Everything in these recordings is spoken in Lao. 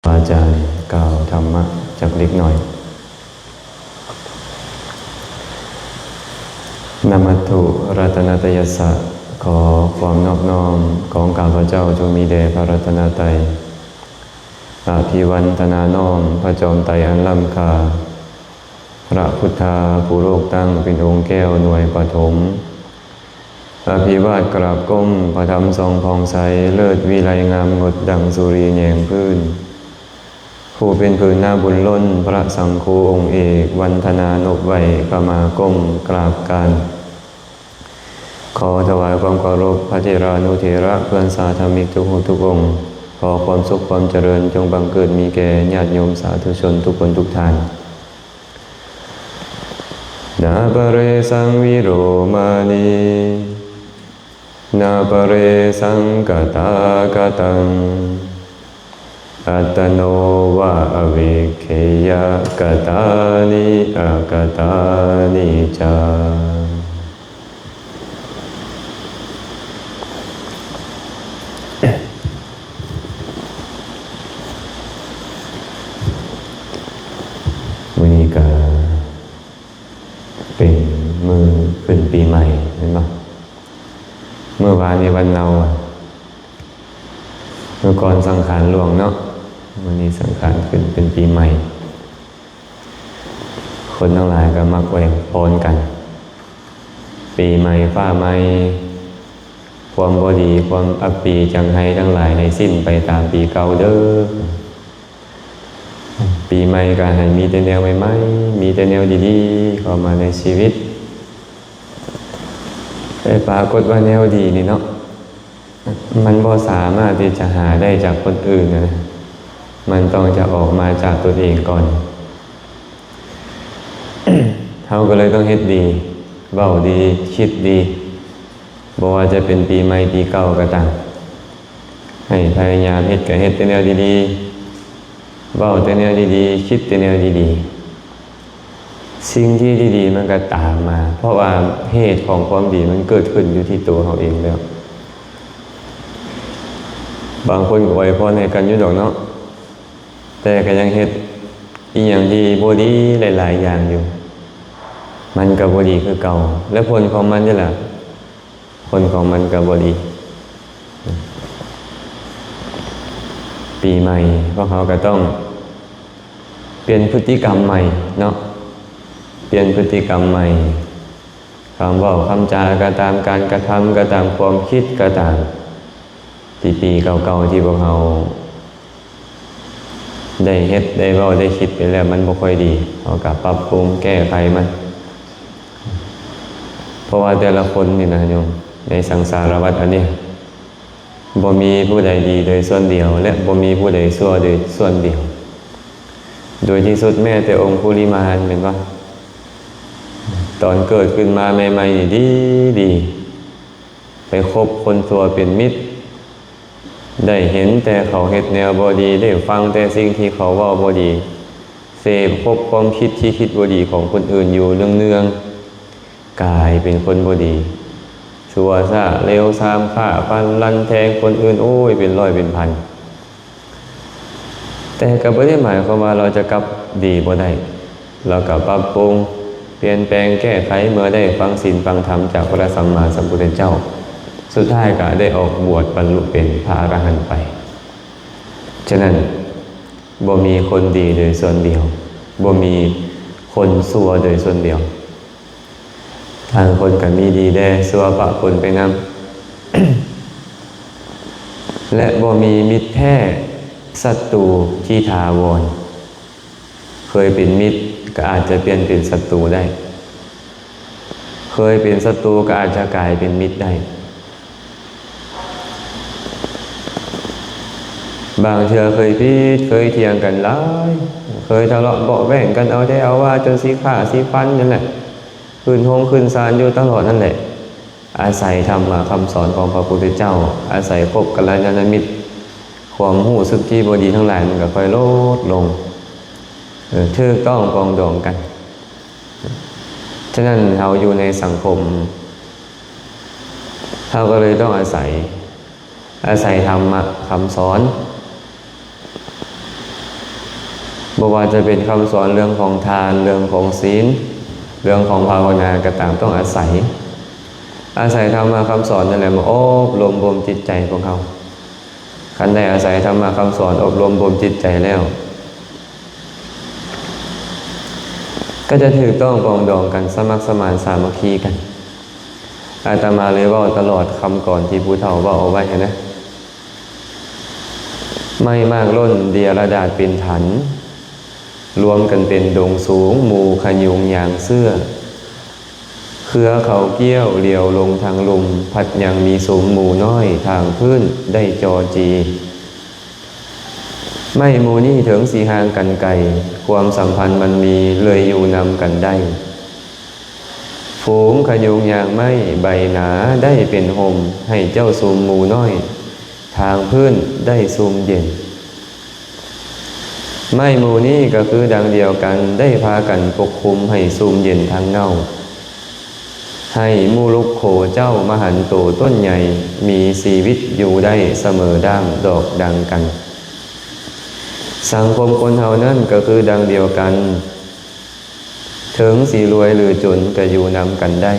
ອາຈານກ່າວທຳມະຈັກເລັກນ້ອຍ. ນະມັດຖຸລັດຕະນະຕະຍັດສະ ຂໍ ຄວາມນອບນ້ອມຂອງຂ້າພະເຈົ້າຈົ່ງມີແດ່ພະລັດຕະນະໄຕ. ອະພິວັນທະນານ້ອມພະຈອມໄຕອັນລ້ຳຄ່າ, ພະພຸດທາຜູ້ໂລກຕັ້ງເປັນອົງແກ້ວໜ່ວຍປະຖົມ. ອະພິວາດກາບກົ້ມພະທຳສ່ອງຜ່ອງໃສ, ເລີດວິໄລງາມງົດດັ່ງສຸຣີແຍງພື້ນ. ຜູ້ເປັນພື້ນນາບຸນລົ້ນ, ພະສັງຄູອົງເອກ, ວັນທະນານົບໄຫວ້, ຂະມາກົ້ມກາບການ. ຂໍຖວາຍຄວາມເຄົາລົບພະເຖລານຸເຖລະ ເພື່ອນສາທະມິກທຸກຮູບທຸກອົງ. ຂໍຄວາມສຸກຄວາມຈະເລີນຈົ່ງບັງເກີດມີແກ່ຍາດໂຍມສາທຸຊົນທຸກຄົນທຸກທ່ານ. ນາປະເຣສັງວິໂລມານິ, ນາປະເຣສັງກະຕາຄະຕັງ, ອັດຕະໂນວາອະວິເຄຍະ ກະຕານິອະກະຕານິຈາ. ມື້ນີ້ກະເປັນມື້ຂຶ້ນປີໃໝ່ແມ່ນບໍ່? ມື້ວານນີ້ວັນເນົາ ມື້ກ່ອນສັງຂານຫຼວງເນາະ, ມື້ນີ້ສັງຂານຂຶ້ນເປັນປີໃໝ່. ຄົນທັງຫຼາຍກໍມັກອວຍພອນກັນ ປີໃໝ່ຟ້າໃໝ່, ຄວາມບໍ່ດີ ຄວາມອັບປີຈັງໄຮທັງຫຼາຍໃຫ້ສິ້ນໄປຕາມປີເກົ່າເດີ້. ປີໃໝ່ກໍໃຫ້ມີແຕ່ແນວໃໝ່ໆ, ມີແຕ່ແນວດີໆເຂົ້າມາໃນຊີວິດ. ແຕ່ປາກົດວ່າແນວດີນີ້ເນາະ ມັນບໍ່ສາມາດທີ່ຈະຫາໄດ້ຈາກຄົນອື່ນນະ, ມັນຕ້ອງຈະອອກມາຈາກຕົນເອງກ່ອນ. ເຮົາກໍເລີຍຕ້ອງເຮັດດີ, ເວົ້າດີ, ຄິດດີ, ບໍ່ວ່າຈະເປັນປີໃໝ່ປີເກົ່າກໍຕາມ, ໃຫ້ພະຍາຍາມເຮັດ ກໍເຮັດແຕ່ແນວດີໆ, ເວົ້າແຕ່ແນວດີໆ, ຄິດແຕ່ແນວດີໆ. ສິ່ງທີ່ດີໆມັນກໍຕາມມາ, ເພາະວ່າເຫດຂອງຄວາມດີມັນເກີດຂຶ້ນຢູ່ທີ່ຕົວເຮົາເອງແລ້ວ. ບາງຄົນກໍອວຍພອນໃຫ້ກັນຢູ່ດອກເນາະ, ແຕ່ກໍຍັງເຮັດອີ່ຫຍັງທີ່ບໍ່ດີຫຼາຍໆຢ່າງຢູ່, ມັນກໍບໍ່ດີຄືເກົ່າ. ແລະ ຜົນຂອງມັນນີ້ລະ ຜົນຂອງມັນກໍບໍ່ດີ. ປີໃໝ່ພວກເຮົາກໍຕ້ອງປ່ຽນພຶດຕິກຳໃໝ່ເນາະ, ປ່ຽນພຶດຕິກຳໃໝ່, ຄຳເວົ້າຄຳຈາກໍຕາມ, ການກະທຳກໍຕາມ, ຄວາມຄິດກໍຕາມ, ທີ່ປີເກົ່າໆທີ່ພວກເຮົາ ໄດ້ເຮັດ ໄດ້ເວົ້າ ໄດ້ຄິດໄປແລ້ວ ມັນບໍ່ຄ່ອຍດີ, ເຮົາກໍປັບປຸງແກ້ໄຂມັນ. ເພາະວ່າແຕ່ລະຄົນນີ້ນະໂຍມ, ໃນສັງສາລະວັດອັນນີ້ ບໍ່ມີຜູ້ໃດດີໂດຍສ່ວນດຽວ ແລະ ບໍ່ມີຜູ້ໃດຊົ່ວໂດຍສ່ວນດຽວ. ໂດຍທີ່ສຸດແມ້ແຕ່ອົງຄຸລິມານ ແມ່ນບໍ່? ຕອນເກີດຂຶ້ນມາໃໝ່ໆນີ້ດີໆ, ໄປຄົບຄົນຊົ່ວເປັນມິດ, ໄດ້ເຫັນແຕ່ເຂົາເຮັດແນວບໍ່ດີ, ໄດ້ຟັງແຕ່ສິ່ງທີ່ເຂົາເວົ້າບໍ່ດີ, ເສບຄົບຄວາມຄິດທີ່ຄິດບໍ່ດີຂອງຄົນອື່ນຢູ່ເນື່ອງໆ, ກາຍເປັນຄົນບໍ່ດີ, ຊົ່ວຊ້າເລວຊາມ, ຂ້າຟັນລັນແທງຄົນອື່ນ, ໂອ້ຍ ເປັນຮ້ອຍເປັນພັນ. ແຕ່ກໍບໍ່ໄດ້ໝາຍຄວາມວ່າເຮົາຈະກັບດີບໍ່ໄດ້. ເຮົາກໍປັບປຸງ, ປ່ຽນແປງ, ແກ້ໄຂ, ເມື່ອໄດ້ຟັງສິນຟັງທຳຈາກພະສຳມາສຳພຸດທະເຈົ້າ, ສຸດທ້າຍກໍໄດ້ອອກບວດບັນລຸເປັນພະອະລະຫັນໄປ. ສະນັ້ນ, ບໍ່ມີຄົນດີໂດຍສ່ວນດຽວ, ບໍ່ມີຄົນຊົ່ວໂດຍສ່ວນດຽວ. ຕ່າງຄົນກໍມີດີແດ່ຊົ່ວປະປົນໄປນຳ ແລະ ບໍ່ມີມິດແທ້ສັດຕູທີ່ຖາວອນ. ເຄີຍເປັນມິດກໍອາດຈະປ່ຽນເປັນສັດຕູໄດ້, ເຄີຍເປັນສັດຕູກໍອາດຈະກາຍເປັນມິດໄດ້. ບາງເທື່ອເຄີຍຜິດ, ເຄີຍຖຽງກັນຫຼາຍ, ເຄີຍທະເລາະເບາະແວ້ງກັນເອົາແທ້ເອົາວ່າຈົນຊິຂ້າຊິຟັນນັ້ນແຫຼະ, ຂຶ້ນໂຮງຂຶ້ນສານຢູ່ຕະຫຼອດນັ້ນແຫຼະ. ອາໄສທຳມະຄຳສອນຂອງພະພຸດທະເຈົ້າ, ອາໄສຄົບກັນລະຍານະມິດ, ຄວາມຮູ້ສຶກທີ່ບໍ່ດີທັງຫຼາຍມັນກໍຄ່ອຍລົດລົງ, ເອີ, ຖືກຕ້ອງປອງດອງກັນ. ສະນັ້ນເຮົາຢູ່ໃນສັງຄົມ, ເຮົາກໍເລີຍຕ້ອງອາໄສ, ອາໄສທຳມະຄຳສອນ, ບໍ່ວ່າຈະເປັນຄຳສອນເລື່ອງຂອງທານ, ເລື່ອງຂອງສິນ, ເລື່ອງຂອງພາວະນາກໍຕາມ, ຕ້ອງອາໄສ, ອາໄສທຳມະຄຳສອນນັ້ນແຫຼະ ມາອົບລົມບົ່ມຈິດໃຈຂອງເຮົາ. ຄັນໄດ້ອາໄສທຳມະຄຳສອນອົບລົມບົ່ມຈິດໃຈແລ້ວ, ກໍຈະຖືກຕ້ອງປອງດອງກັນ, ສະໝັກສະໝານສາມັກຄີກັນ. ອາດຕະມາເລີຍເວົ້າຕະຫຼອດຄຳກອນທີ່ຜູ້ເຖົ້າເວົ້າເອົາໄວ້ຫັ້ນນະ. ໄມ້ໝາກຫຼົ່ນເດຍລະດາດເປັນຖັນ, ລວມກັນເປັນດົງສູງ, ໝູ່ຂະຍຸງຍາງເຊື້ອ, ເຄືອເຂົາກ້ຽວຫຼຽວລົງທາງລຸ່ມ, ພັດຍັງມີຊຸມໝູ່ນ້ອຍທາງພື້ນໄດ້ຈໍ່ຈີ່. ໄມ້ໝູ່ນີ້ເຖິງຊິຫ່າງກັນໄກ, ຄວາມສຳພັນມັນມີ, ເລີຍຢູ່ນຳກັນໄດ້. ຝູງຂະຍຸງຍາງໄມ້ໃບໜາໄດ້ເປັນຮົ່ມ, ໃຫ້ເຈົ້າຊຸມໝູ່ນ້ອຍທາງພື້ນໄດ້ຊຸ່ມເຢັນ. ໄມ້ໝູ່ນີ້ກໍຄືດັ່ງດຽວກັນ, ໄດ້ພາກັນປົກຄຸມໃຫ້ຊຸ່ມເຢັນທາງເງົາ, ໃຫ້ໝູ່ລຸກໂຂເຈົ້າມະຫັນໂຕຕົ້ນໃຫຍ່, ມີຊີວິດຢູ່ໄດ້ສະເໝີດ້າມດອກດັ່ງກັນ. ສັງຄົມຄົນເຮົານັ້ນກໍຄືດັ່ງດຽວກັນ, ເຖິງຊິລວຍຫຼືຈົນກໍຢູ່ນຳກັນໄດ້.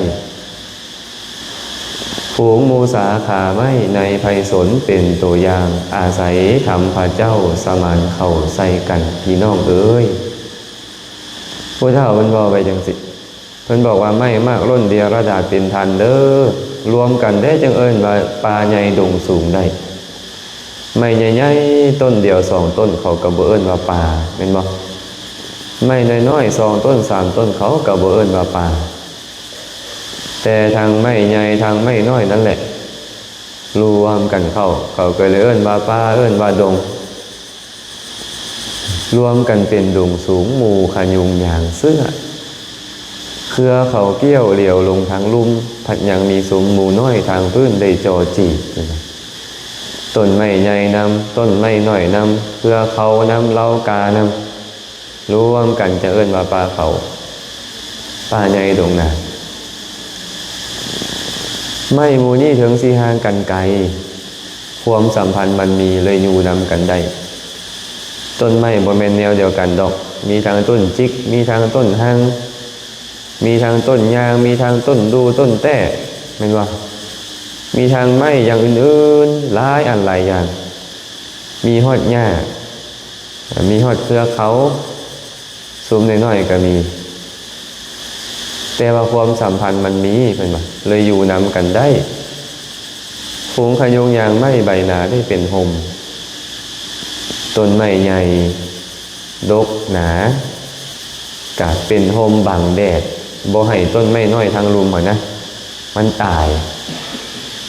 ຝູງໝູ່ສາຂາໄມ້ໃນໄພສົນເປັນຕົວຢ່າງ, ອາໄສທຳພະເຈົ້າສະໝານເຂົ້າໃສ່ກັນ ພີ່ນ້ອງເອີຍ. ຜູ້ເຖົ້າເພິ່ນເວົ້າໄວ້ຈັ່ງຊີ້, ເພິ່ນບອກວ່າ ໄມ້ໝາກຫຼົ່ນເດຍລະດາດເປັນຖັນເດີ, ລວມກັນເດ້ຈຶ່ງເອີ້ນວ່າປ່າໃຫຍ່ດົງສູງໄດ້. ໄມ້ໃຫຍ່ໆ ຕົ້ນດຽວສອງຕົ້ນ ເຂົາກໍບໍ່ເອີ້ນວ່າປ່າ ແມ່ນບໍ່? ໄມ້ນ້ອຍໆ ສອງຕົ້ນສາມຕົ້ນ ເຂົາກໍບໍ່ເອີ້ນວ່າປ່າ. ແຕ່ທັງໄມ້ໃຫຍ່ທັງໄມ້ນ້ອຍນັ້ນແຫຼະ ລວມກັນເຂົ້າ ເຂົາກໍເລີຍເອີ້ນວ່າປ່າ ເອີ້ນວ່າດົງ. ລວມກັນເປັນດົງສູງ ໝູ່ຂະຍຸງຍາງເຊື້ອ, ເຄືອເຂົາກ້ຽວຫຼຽວລົງທາງລຸ່ມ ພັດຍັງມີຊຸມໝູ່ນ້ອຍທາງພື້ນໄດ້ຈໍ່ຈີ່. ຕົ້ນໄມ້ໃຫຍ່ນຳ ຕົ້ນໄມ້ນ້ອຍນຳ ເຄືອເຂົານຳ ເຫຼົ່າການຳ ລວມກັນຈະເອີ້ນວ່າປ່າເຂົາ ປ່າໃຫຍ່ດົງໜາ. ໄມ້ໝູ່ນີ້ເຖິງຊິຫ່າງກັນໄກ ຄວາມສຳພັນມັນມີ ເລີຍຢູ່ນຳກັນໄດ້. ຕົ້ນໄມ້ບໍ່ແມ່ນແນວດຽວກັນດອກ, ມີທັງຕົ້ນຈິກ ມີທັງຕົ້ນຮັງ ມີທັງຕົ້ນຍາງ ມີທັງຕົ້ນດູ່ ຕົ້ນແຕ້ ແມ່ນບໍ່? ມີທັງໄມ້ຢ່າງອື່ນໆ ຫຼາຍອັນຫຼາຍຢ່າງ, ມີຮອດຫຍ້າ ມີຮອດເຄືອເຂົາ ຊຸມນ້ອຍໆກໍມີ, ແຕ່ວ່າຄວາມສຳພັນມັນມີ ເພິ່ນວ່າ ເລີຍຢູ່ນຳກັນໄດ້. ຝູງຂະຍຸງຍາງໄມ້ໃບໜາໄດ້ເປັນຮົ່ມ, ຕົ້ນໄມ້ໃຫຍ່ດົກໜາ ກະເປັນຮົ່ມບັງແດດ ບໍ່ໃຫ້ຕົ້ນໄມ້ນ້ອຍທາງລຸ່ມຫັ້ນນະ ມັນຕາຍ.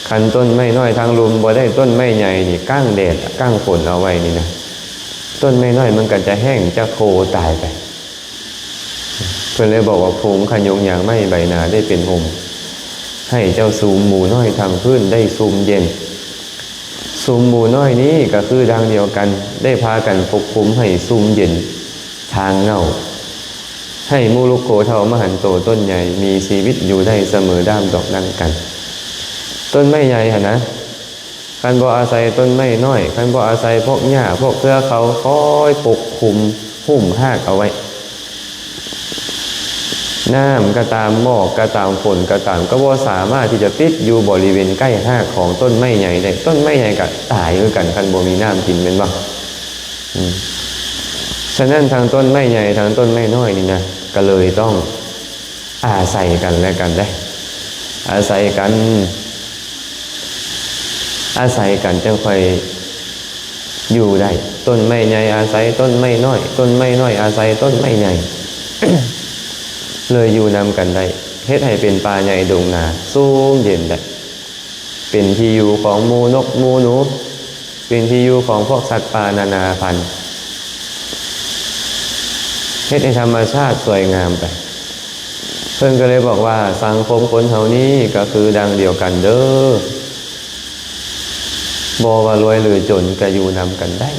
ຄັນຕົ້ນໄມ້ນ້ອຍທາງລຸ່ມບໍ່ໄດ້ຕົ້ນໄມ້ໃຫຍ່ນີ້ ກັ້ງແດດ ກັ້ງຝົນເອົາໄວ້ນີ້ນະ ຕົ້ນໄມ້ນ້ອຍມັນກໍຈະແຫ້ງ ຈະໂຄຕາຍໄປ. ເພິ່ນເລີຍບອກວ່າ ຝູງຂະຍຸງຍາງໄມ້ໃບໜາໄດ້ເປັນຮົ່ມ, ໃຫ້ເຈົ້າຊຸມໝູ່ນ້ອຍທາງພື້ນໄດ້ຊຸ່ມເຢັນ. ຊຸມໝູ່ນ້ອຍນີ້ກໍຄືດັ່ງດຽວກັນ, ໄດ້ພາກັນປົກຄຸມໃຫ້ຊຸ່ມເຢັນທາງເງົາ, ໃຫ້ໝູ່ລຸກໂຂເຖົ້າມະຫັນໂຕຕົ້ນໃຫຍ່ ມີຊີວິດຢູ່ໄດ້ສະເໝີດ້າມດອກດັ່ງກັນ. ຕົ້ນໄມ້ໃຫຍ່ຫັ້ນນະ ຄັນບໍ່ອາໄສຕົ້ນໄມ້ນ້ອຍ, ຄັນບໍ່ອາໄສພວກຫຍ້າ ພວກເຄືອເຂົາຄອຍປົກຄຸມຫຸ້ມຮາກເອົາໄວ້, ນ້ຳກໍຕາມ, ໝອກກໍຕາມ, ຝົນກໍຕາມ, ກໍບໍ່ສາມາດທີ່ຈະຕິດຢູ່ບໍລິເວນໃກ້ຮາກຂອງຕົ້ນໄມ້ໃຫຍ່ໄດ້. ຕົ້ນໄມ້ໃຫຍ່ກໍຕາຍຄືກັນ ຄັນບໍ່ມີນ້ຳກິນ, ແມ່ນບໍ່? ອືມ. ສະນັ້ນ ທັງຕົ້ນໄມ້ໃຫຍ່ ທັງຕົ້ນໄມ້ນ້ອຍນີ້ນະ ກໍເລີຍຕ້ອງ ອາໄສກັນແລະກັນເດ້, ອາໄສກັນ, ອາໄສກັນຈັ່ງຄ່ອຍຢູ່ໄດ້. ຕົ້ນໄມ້ໃຫຍ່ອາໄສຕົ້ນໄມ້ນ້ອຍ, ຕົ້ນໄມ້ນ້ອຍອາໄສຕົ້ນໄມ້ໃຫຍ່, ເລີຍຢູ່ນຳກັນໄດ້, ເຮັດໃຫ້ເປັນປ່າໃຫຍ່ດົງໜາ ຊຸ່ມເຢັນໄດ້. ເປັນທີ່ຢູ່ຂອງໝູ່ນົກໝູ່ໜູ, ເປັນທີ່ຢູ່ຂອງພວກສັດປ່ານານາພັນ, ເຮັດໃຫ້ທຳມະຊາດສວຍງາມໄປ. ເພິ່ນກໍເລີຍບອກວ່າ ສັງຄົມຄົນເຮົານີ້ກໍຄືດັ່ງດຽວກັນເດີ້, ບໍ່ວ່າລວຍຫຼືຈົນກໍຢູ່ນຳກັນໄດ້.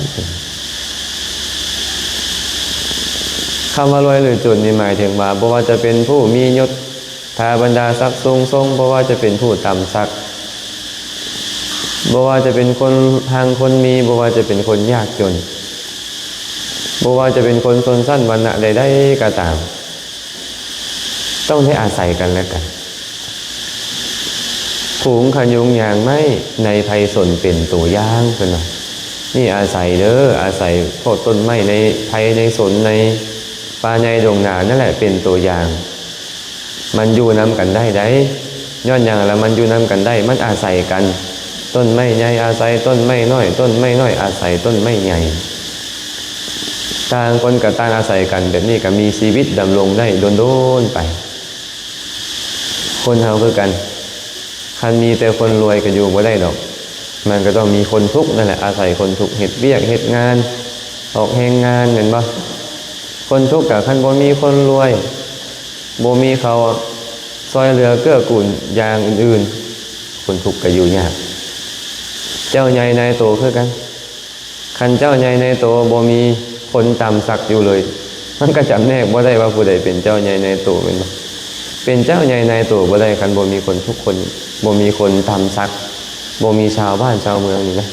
ຄຳວ່າລວຍຫຼືຈົນນີ້ໝາຍເຖິງວ່າ ບໍ່ວ່າຈະເປັນຜູ້ມີຍົດ ຖາບັນດາສັກສູງສົ່ງ, ບໍ່ວ່າຈະເປັນຜູ້ຕ່ຳສັກ, ບໍ່ວ່າຈະເປັນຄົນຮັ່ງຄົນມີ, ບໍ່ວ່າຈະເປັນຄົນຍາກຈົນ, ບໍ່ວ່າຈະເປັນຄົນຊົນຊັ້ນວັນນະໃດໆກໍຕາມ ຕ້ອງໄດ້ອາໄສກັນແລະກັນ. ຝູງຂະຍຸງຢາງໄມ້ ໃນໄພສົນເປັນຕົວຢ່າງ ເພິ່ນວ່າ. ນີ້ອາໄສເດີ ອາໄສພວກຕົ້ນໄມ້ໃນໄພໃນສົນ ໃນປ່າໃຫຍ່ດົງໜານັ້ນແຫຼະເປັນຕົວຢ່າງ. ມັນຢູ່ນຳກັນໄດ້ໃດ໋. ຍ້ອນຫຍັງລະມັນຢູ່ນຳກັນໄດ້? ມັນອາໄສກັນ. ຕົ້ນໄມ້ໃຫຍ່ອາໄສຕົ້ນໄມ້ນ້ອຍ, ຕົ້ນໄມ້ນ້ອຍອາໄສຕົ້ນໄມ້ໃຫຍ່. ຕ່າງຄົນກໍຕ່າງອາໄສກັນ, ແບບນີ້ກໍມີຊີວິດດຳລົງໄດ້ດົນໆໄປ. ຄົນເຮົາຄືກັນ, ຄັນມີແຕ່ຄົນລວຍກໍຢູ່ບໍ່ໄດ້ດອກ. ມັນກໍຕ້ອງມີຄົນທຸກນັ້ນແຫຼະ, ອາໄສຄົນທຸກເຮັດວຽກເຮັດງານ, ອອກແຮງງານ, ແມ່ນບໍ່? ຄົນທຸກກໍຄັນບໍ່ມີຄົນລວຍ, ບໍ່ມີເຂົ້າຊ່ອຍເຫຼືອເກື້ອກູນຢ່າງອື່ນໆ, ຄົນທຸກກໍຢູ່ຍາກ. ເຈົ້າໃຫຍ່ນາຍໂຕຄືກັນ, ຄັນເຈົ້າໃຫຍ່ນາຍໂຕບໍ່ມີຄົນຕ່ຳສັກຢູ່ເລີຍ, ມັນກໍຈຳແນກບໍ່ໄດ້ວ່າຜູ້ໃດເປັນເຈົ້າໃຫຍ່ນາຍໂຕ, ແມ່ນບໍ່? ເປັນເຈົ້າໃຫຍ່ນາຍໂຕບໍ່ໄດ້ ຄັນບໍ່ມີຄົນທຸກຄົນ, ບໍ່ມີຄົນຕ່ຳສັກ, ບໍ່ມີຊາວບ້ານຊາວເມືອງນີ້ນະ,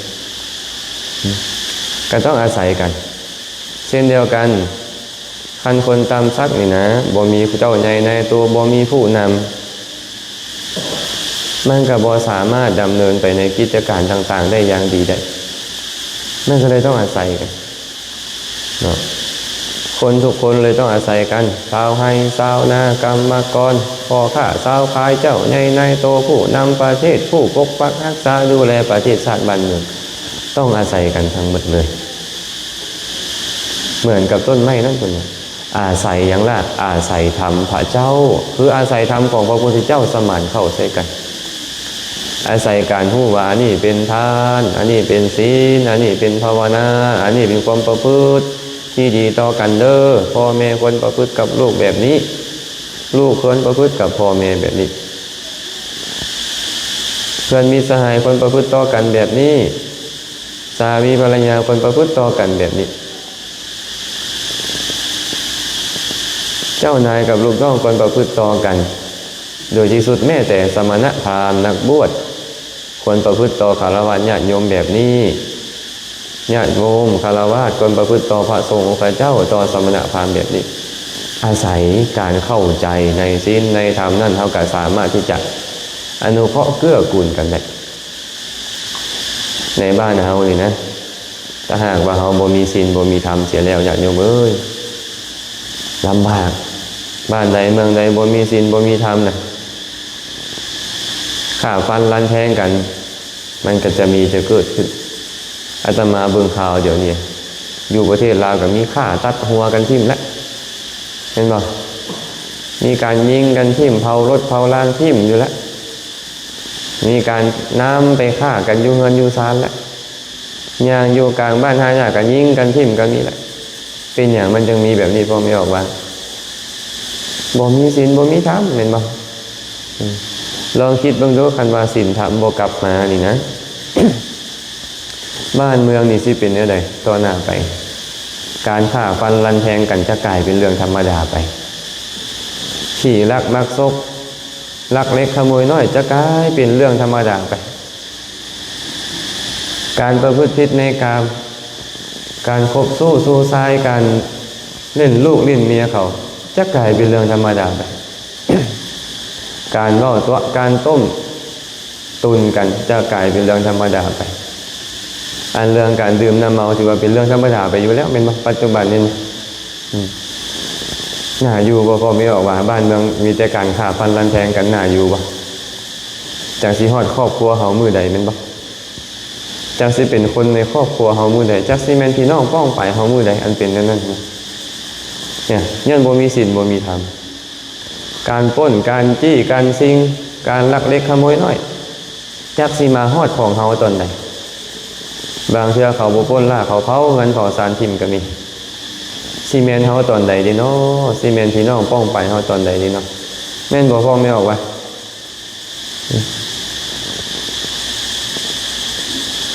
ກໍຕ້ອງອາໄສກັນ. ເຊັ່ນດຽວກັນ, ຄັນຄົນຕ່ຳສັກນີ້ນະ ບໍ່ມີເຈົ້າໃຫຍ່ນາຍໂຕ, ບໍ່ມີຜູ້ນຳ, ມັນກໍບໍ່ສາມາດດຳເນີນໄປໃນກິດຈະການຕ່າງໆໄດ້ຢ່າງດີໄດ້. ມັນກໍເລີຍຕ້ອງອາໄສກັນເນາະ, ຄົນທຸກຄົນເລີຍຕ້ອງອາໄສກັນ, ຊາວໄຮ່ຊາວນາ, ກຳມະກອນ, ພໍ່ຄ້າຊາວຂາຍ, ເຈົ້າໃຫຍ່ນາຍໂຕ, ຜູ້ນຳປະເທດ, ຜູ້ປົກປັກຮັກສາດູແລປະເທດຊາດບ້ານເມືອງ, ຕ້ອງອາໄສກັນທັງໝົດເລີຍ. ເໝືອນກັບຕົ້ນໄມ້ນັ້ນ ເພິ່ນວ່າ ອາໄສຫຍັງລະ? ອາໄສທຳພະເຈົ້າ, ຄືອາໄສທຳຂອງພະພຸດທະເຈົ້າສະໝານເຂົ້າໃສ່ກັນ. ອາໄສການຮູ້ວ່າ ອັນນີ້ເປັນທານ, ອັນນີ້ເປັນສິນ, ອັນນີ້ເປັນພາວະນາ, ອັນນີ້ເປັນຄວາມປະພຶດທີ່ດີຕໍ່ກັນເດີ. ພໍ່ແມ່ຄວນປະພຶດກັບລູກແບບນີ້, ລູກຄວນປະພຶດກັບພໍ່ແມ່ແບບນີ້, ເພື່ອນມິດສະຫາຍຄວນປະພຶດຕໍ່ກັນແບບນີ້, ສາມີພັນລະຍາຄວນປະພຶດຕໍ່ກັນແບບນີ້. ເຈົ້ານາຍກັບລູກນ້ອງຄວນປະພຶດຕໍ່ກັນ, ໂດຍທີ່ສຸດແມ້ແຕ່ສະມະນະພາມນັກບວດຄວນປະພຶດຕໍ່ຄາລະວາດຍາດໂຍມແບບນີ້. ຍາດໂຍມຄາລະວາດຄວນປະພຶດຕໍ່ພະສົງອົງຄະເຈົ້າ, ຕໍ່ສະມະນະພາມແບບນີ້. ອາໄສການເຂົ້າໃຈໃນສິນໃນທຳນັ້ນ, ເຮົາກໍສາມາດທີ່ຈະອະນຸເຄາະເກື້ອກູນກັນໄດ້. ໃນບ້ານເຮົານີ້ນະ, ຖ້າຫາກວ່າເຮົາບໍ່ມີສິນບໍ່ມີທຳເສຍແລ້ວ, ຍາດໂຍມເອີຍ, ລຳບາກ. ບ້ານໃດເມືອງໃດບໍ່ມີສິນບໍ່ມີທຳນະ, ຂ້າຟັນລັນແທງກັນ, ມັນກໍຈະມີ ຈະເກີດຂຶ້ນ. ອາດຕະມາເບິ່ງຂ່າວດຽວນີ້, ຢູ່ປະເທດລາວກໍມີຂ້າຕັດຫົວກັນຖິ້ມແລ້ວ, ເຫັນບໍ່? ມີການຍິງກັນຖິ້ມ, ເຜົາລົດເຜົາລານຖິ້ມຢູ່ແລ້ວ. ມີການນຳໄປຂ້າກັນຢູ່ເຮືອນຢູ່ຊານແລ້ວ. ຍ່າງຢູ່ກາງບ້ານຫາຍາກກໍຍິງກັນຖິ້ມກໍມີແຫຼະ. ເປັນຫຍັງມັນຈຶ່ງມີແບບນີ້? ພໍ່ແມ່ອອກວ່າ ບໍ່ມີສິນບໍ່ມີທຳ, ແມ່ນບໍ່? ອືມ ລອງຄິດເບິ່ງດູ, ຄັນວ່າສິນທຳບໍ່ກັບມານີ້ນະ, ບ້ານເມືອງນີ້ຊິເປັນແນວໃດຕໍ່ໜ້າໄປ? ການຂ້າຟັນລັນແທງກັນຈະກາຍເປັນເລື່ອງທຳມະດາໄປ. ຂີ້ລັກມັກສົກ, ລັກເລັກຂະໂມຍນ້ອຍ ຈະກາຍເປັນເລື່ອງທຳມະດາໄປ. ການປະພຶດຜິດໃນກາມ, ການຄົບຊູ້ຊູ່ຊາຍ, ການຫຼິ້ນລູກຫຼິ້ນເມຍເຂົາ ຈະກາຍເປັນເລື່ອງທຳມະດາໄປ. ການເວົ້າຕົວະ, ການຕົ້ມຕຸນກັນ ຈະກາຍເປັນເລື່ອງທຳມະດາໄປ. ອັນເລື່ອງການດື່ມນ້ຳເມົາ ຖືວ່າເປັນເລື່ອງທຳມະດາໄປຢູ່ແລ້ວ ແມ່ນບໍ່? ປັດຈຸບັນນີ້ນະ. ອືມ ໜ້າຢູ່ບໍ່? ພໍ່ແມ່ອອກວ່າ ບ້ານເມືອງມີແຕ່ການຂ້າຟັນລັນແທງກັນ ໜ້າຢູ່ບໍ່? ຈັກຊິຮອດຄອບຄົວເຮົາມື້ໃດ ແມ່ນບໍ່? ຈັກຊິເປັນຄົນໃນຄອບຄົວເຮົາມື້ໃດ? ຈັກຊິແມ່ນພີ່ນ້ອງປ້ອງປາຍເຮົາມື້ໃດ? ອັນເປັນແນວນັ້ນນະ ເນຍ ຍ້ອນບໍ່ມີສິນບໍ່ມີທຳ. ການປຸ້ນ ການຈີ້ ການຊິງ ການລັກເລັກຂະໂມຍນ້ອຍ ຈັກຊິມາຮອດຂອງເຮົາຕອນໃດ? ບາງເທື່ອເຂົາບໍ່ປຸ້ນລະ ເຂົາເຜົາເຮືອນເຜົາຊານຖິ້ມກໍມີ. ຊິແມ່ນເຮົາຕອນໃດເດເນາະ? ຊິແມ່ນພີ່ນ້ອງປ້ອງປາຍເຮົາຕອນໃດເດເນາະ? ແມ່ນບໍ່? ພໍ່ແມ່ອອກວ່າ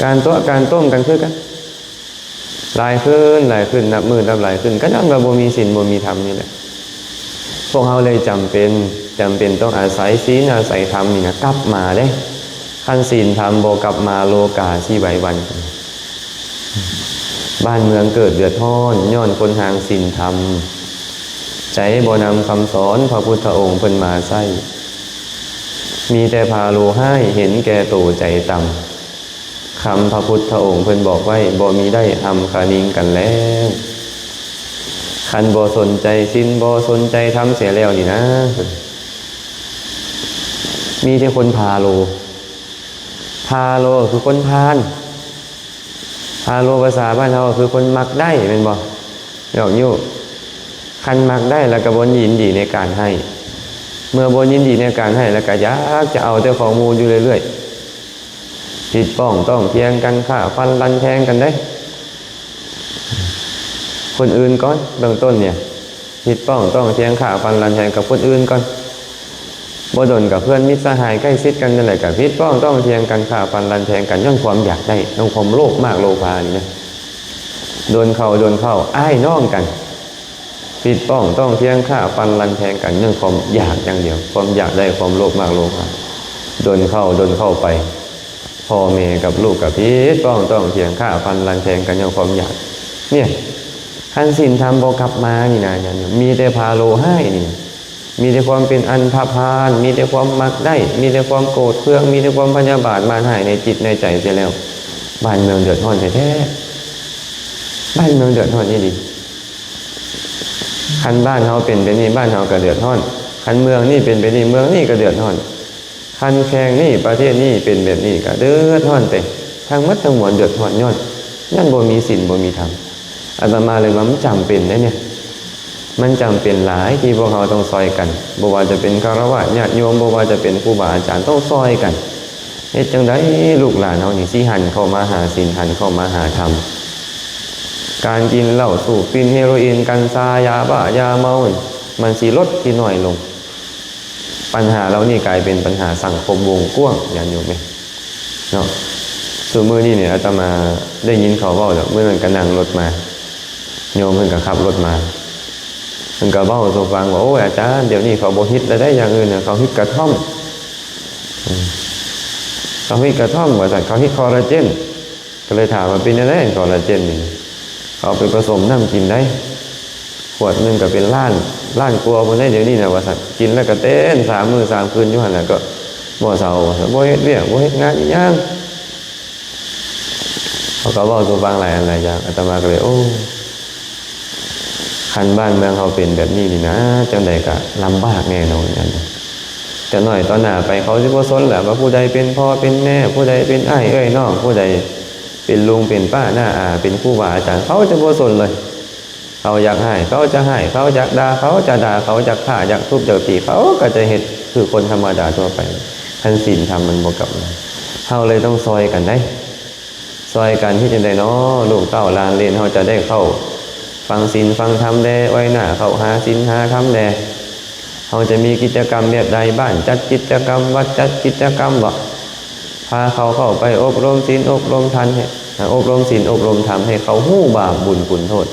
ການຕົວະການຕົ້ມກັນຄືກັນ ຫຼາຍຂຶ້ນ ຫຼາຍຂຶ້ນ ນັບມື້ນັບຫຼາຍຂຶ້ນ ກໍຍ້ອນວ່າບໍ່ມີສິນບໍ່ມີທຳນີ້ແຫຼະ. ພວກເຮົາເລີຍຈຳເປັນ ຈຳເປັນຕ້ອງອາໄສສິນ ອາໄສທຳນີ້ນະ ກັບມາເດ້. ຄັນສິນທຳບໍ່ກັບມາ ໂລກາຊິໄຫວຫວັ່ນ. ບ້ານເມືອງເກີດເດືອດຮ້ອນ ຍ້ອນຄົນຫ່າງສິນທຳ ໃຈບໍ່ນຳຄຳສອນພະພຸດທະອົງເພິ່ນມາໃຊ້. ມີແຕ່ພາໂລຮ້າຍ ເຫັນແກ່ໂຕໃຈຕ່ຳ ຄຳພະພຸດທະອົງເພິ່ນບອກໄວ້ ບໍ່ມີໄດ້ຮຳຄະນິງກັນແລ້ວ. ຄັນບໍ່ສົນໃຈສິນ ບໍ່ສົນໃຈທຳເສຍແລ້ວນີ້ນາ ມີແຕ່ຄົນພາໂລ. ພາໂລຄືຄົນພານ ພາໂລພາສາບ້ານເຮົາຄືຄົນມັກໄດ້ແມ່ນບໍ່? ຫຍອກຍູ້. ຄັນມັກໄດ້ແລ້ວກໍບໍ່ຍິນດີໃນການໃຫ້ ເມື່ອບໍ່ຍິນດີໃນການໃຫ້ແລ້ວກໍຢາກຈະເອົາແຕ່ຂອງໝູ່ຢູ່ເລື້ອຍໆ ຜິດປ້ອງຕ້ອງຖຽງກັນ ຂ້າຟັນລັນແທງກັນເດ້ ຄົນອື່ນກ່ອນ ເບື້ອງຕົ້ນນີ້ ຜິດປ້ອງຕ້ອງຖຽງ ຂ້າຟັນລັນແທງກັບຄົນອື່ນກ່ອນ. ບໍ່ດົນກໍເພື່ອນມິດສະຫາຍໃກ້ຊິດກັນນັ້ນແຫຼະ ກໍຜິດປ້ອງຕ້ອງຖຽງກັນ ຂ້າຟັນລັນແທງກັນ ຍ້ອນຄວາມຢາກໄດ້ ຍ້ອນຄວາມໂລບມາກໂລພານີ້ນະ. ດົນເຂົ້າດົນເຂົ້າ ອ້າຍນ້ອງກັນ ຜິດປ້ອງຕ້ອງຖຽງ ຂ້າຟັນລັນແທງກັນ ຍ້ອນຄວາມຢາກຢ່າງດຽວ ຄວາມຢາກໄດ້ ຄວາມໂລບມາກໂລພາ. ດົນເຂົ້າດົນເຂົ້າໄປ ພໍ່ແມ່ກັບລູກກໍຜິດປ້ອງຕ້ອງຖຽງ ຂ້າຟັນລັນແທງກັນ ຍ້ອນຄວາມຢາກ. ເນຍ ຄັນສິນທຳບໍ່ກັບມານີ້ນະ ຍາດໂຍມ ມີແຕ່ພາໂລຮ້າຍນີ້ນະ ມີແຕ່ຄວາມເປັນອັນທະພານ ມີແຕ່ຄວາມມັກໄດ້ ມີແຕ່ຄວາມໂກດເຄືອງ ມີແຕ່ຄວາມພະຍາບາດມາດຮ້າຍໃນຈິດໃນໃຈເສຍແລ້ວ ບ້ານເມືອງເດືອດຮ້ອນແທ້ໆ ບ້ານເມືອງເດືອດຮ້ອນອີ່ຫຼີ. ຄັນບ້ານເຮົາເປັນແບບນີ້ ບ້ານເຮົາກໍເດືອດຮ້ອນ ຄັນເມືອງນີ້ເປັນແບບນີ້ ເມືອງນີ້ກໍເດືອດຮ້ອນ ຄັນແຂວງນີ້ ປະເທດນີ້ເປັນແບບນີ້ ກໍເດືອດຮ້ອນໄປ ທັງໝົດທັງມວນເດືອດຮ້ອນ ຍ້ອນ ຍ້ອນບໍ່ມີສິນ ບໍ່ມີທຳ. ອາດຕະມາເລີຍວ່າມັນຈຳເປັນເດ້ເນຍ ມັນຈຳເປັນຫຼາຍທີ່ພວກເຮົາຕ້ອງຊ່ອຍກັນ ບໍ່ວ່າຈະເປັນຄາລະວາດຍາດໂຍມ ບໍ່ວ່າຈະເປັນຄູບາອາຈານ ຕ້ອງຊ່ອຍກັນ. ເຮັດຈັ່ງໃດລູກຫຼານເຮົານີ້ຊິຫັນເຂົ້າມາຫາສິນ ຫັນເຂົ້າມາຫາທຳ? ການກິນເຫຼົ້າ ສູບຝິ່ນ ເຮໂຣອິນ ກັນຊາ ຢາບ້າ ຢາເມົາ ມັນຊິລົດ ຊິໜ້ອຍລົງ. ບັນຫາເຫຼົ່ານີ້ກາຍເປັນບັນຫາສັງຄົມວົງກວ້າງ ຍາດໂຍມເອີຍ ເນາະ. ຊຸມື້ນີ້ນີ້ອາດຕະມາໄດ້ຍິນເຂົາເວົ້າແລ້ວ ມື້ນັ້ນກໍນັ່ງລົດມາ ໂຍມເພິ່ນກໍຂັບລົດມາ ເພິ່ນກໍເວົ້າສູ່ຟັງວ່າ ໂອ້ຍ ອາຈານ ດຽວນີ້ເຂົາບໍ່ຮິດແລ້ວເດ້ ຢ່າງອື່ນນະ ເຂົາຮິດກະທ່ອມ ເຂົາຮິດກະທ່ອມວ່າຊັ້ນ ເຂົາຮິດຄໍລາເຈນ. ກໍເລີຍຖາມວ່າ ເປັນແນວໃດຄໍລາເຈນນີ້? ເຂົາເອົາໄປປະສົມນ້ຳກິນໄດ໋ ຂວດໜຶ່ງກໍເປັນລ້ານ ລ້ານກວ່າພຸ້ນໄດ໋ ດຽວນີ້ນະ ວ່າຊັ້ນ. ກິນແລ້ວກໍເຕັ້ນສາມມື້ສາມຄືນຢູ່ຫັ້ນແຫຼະ ກໍບໍ່ເຊົາ ວ່າຊັ້ນ. ບໍ່ເຮັດວຽກ ບໍ່ເຮັດງານອີ່ຫຍັງ. ເຂົາກໍເວົ້າສູ່ຟັງຫຼາຍອັນຫຼາຍຢ່າງ ອາດຕະມາກໍເລີຍ ໂອ້ ຄັນບ້ານເມືອງເຮົາເປັນແບບນີ້ນີ້ນະ ຈັ່ງໃດກໍລຳບາກແນ່ນອນ. ຈັກໜ້ອຍຕໍ່ໜ້າໄປ ເຂົາຊິບໍ່ສົນແລ້ວວ່າຜູ້ໃດເປັນພໍ່ເປັນແມ່ ຜູ້ໃດເປັນອ້າຍເອື້ອຍນ້ອງ ຜູ້ໃດເປັນລຸງເປັນປ້ານ້າອາ ເປັນຄູບາອາຈານ ເຂົາຈະບໍ່ສົນເລີຍ. ເຂົາຢາກຮ້າຍ ເຂົາຈະຮ້າຍ ເຂົາຢາກດ່າ ເຂົາຈະດ່າ ເຂົາຢາກຂ້າ ຢາກທຸບ ຢາກຕີ ເຂົາກໍຈະເຮັດຄືຄົນທຳມະດາທົ່ວໄປ. ຄັນສິນທຳມັນບໍ່ກັບມາ ເຮົາເລີຍຕ້ອງຊ່ອຍກັນໄດ໋. ຊ່ອຍກັນເຮັດຈັ່ງໃດນໍ ລູກເຕົ້າຫຼານເຫຼນເຮົາຈະໄດ້ເຂົ້າຟັງສິນຟັງທຳແດ່ ອອຍໜ້າເຂົ້າຫາສິນຫາທຳແດ່. ເຮົາຈະມີກິດຈະກຳແບບໃດ? ບ້ານຈັດກິດຈະກຳ ວັດຈັດກິດຈະກຳບໍ? ພາເຂົາເຂົ້າໄປອົບຮົມສິນອົບຮົມທຳໃຫ້ ອົບຮົມສິນອົບຮົມທຳໃຫ້ເຂົາຮູ້ບາບບຸນຄຸນໂທດ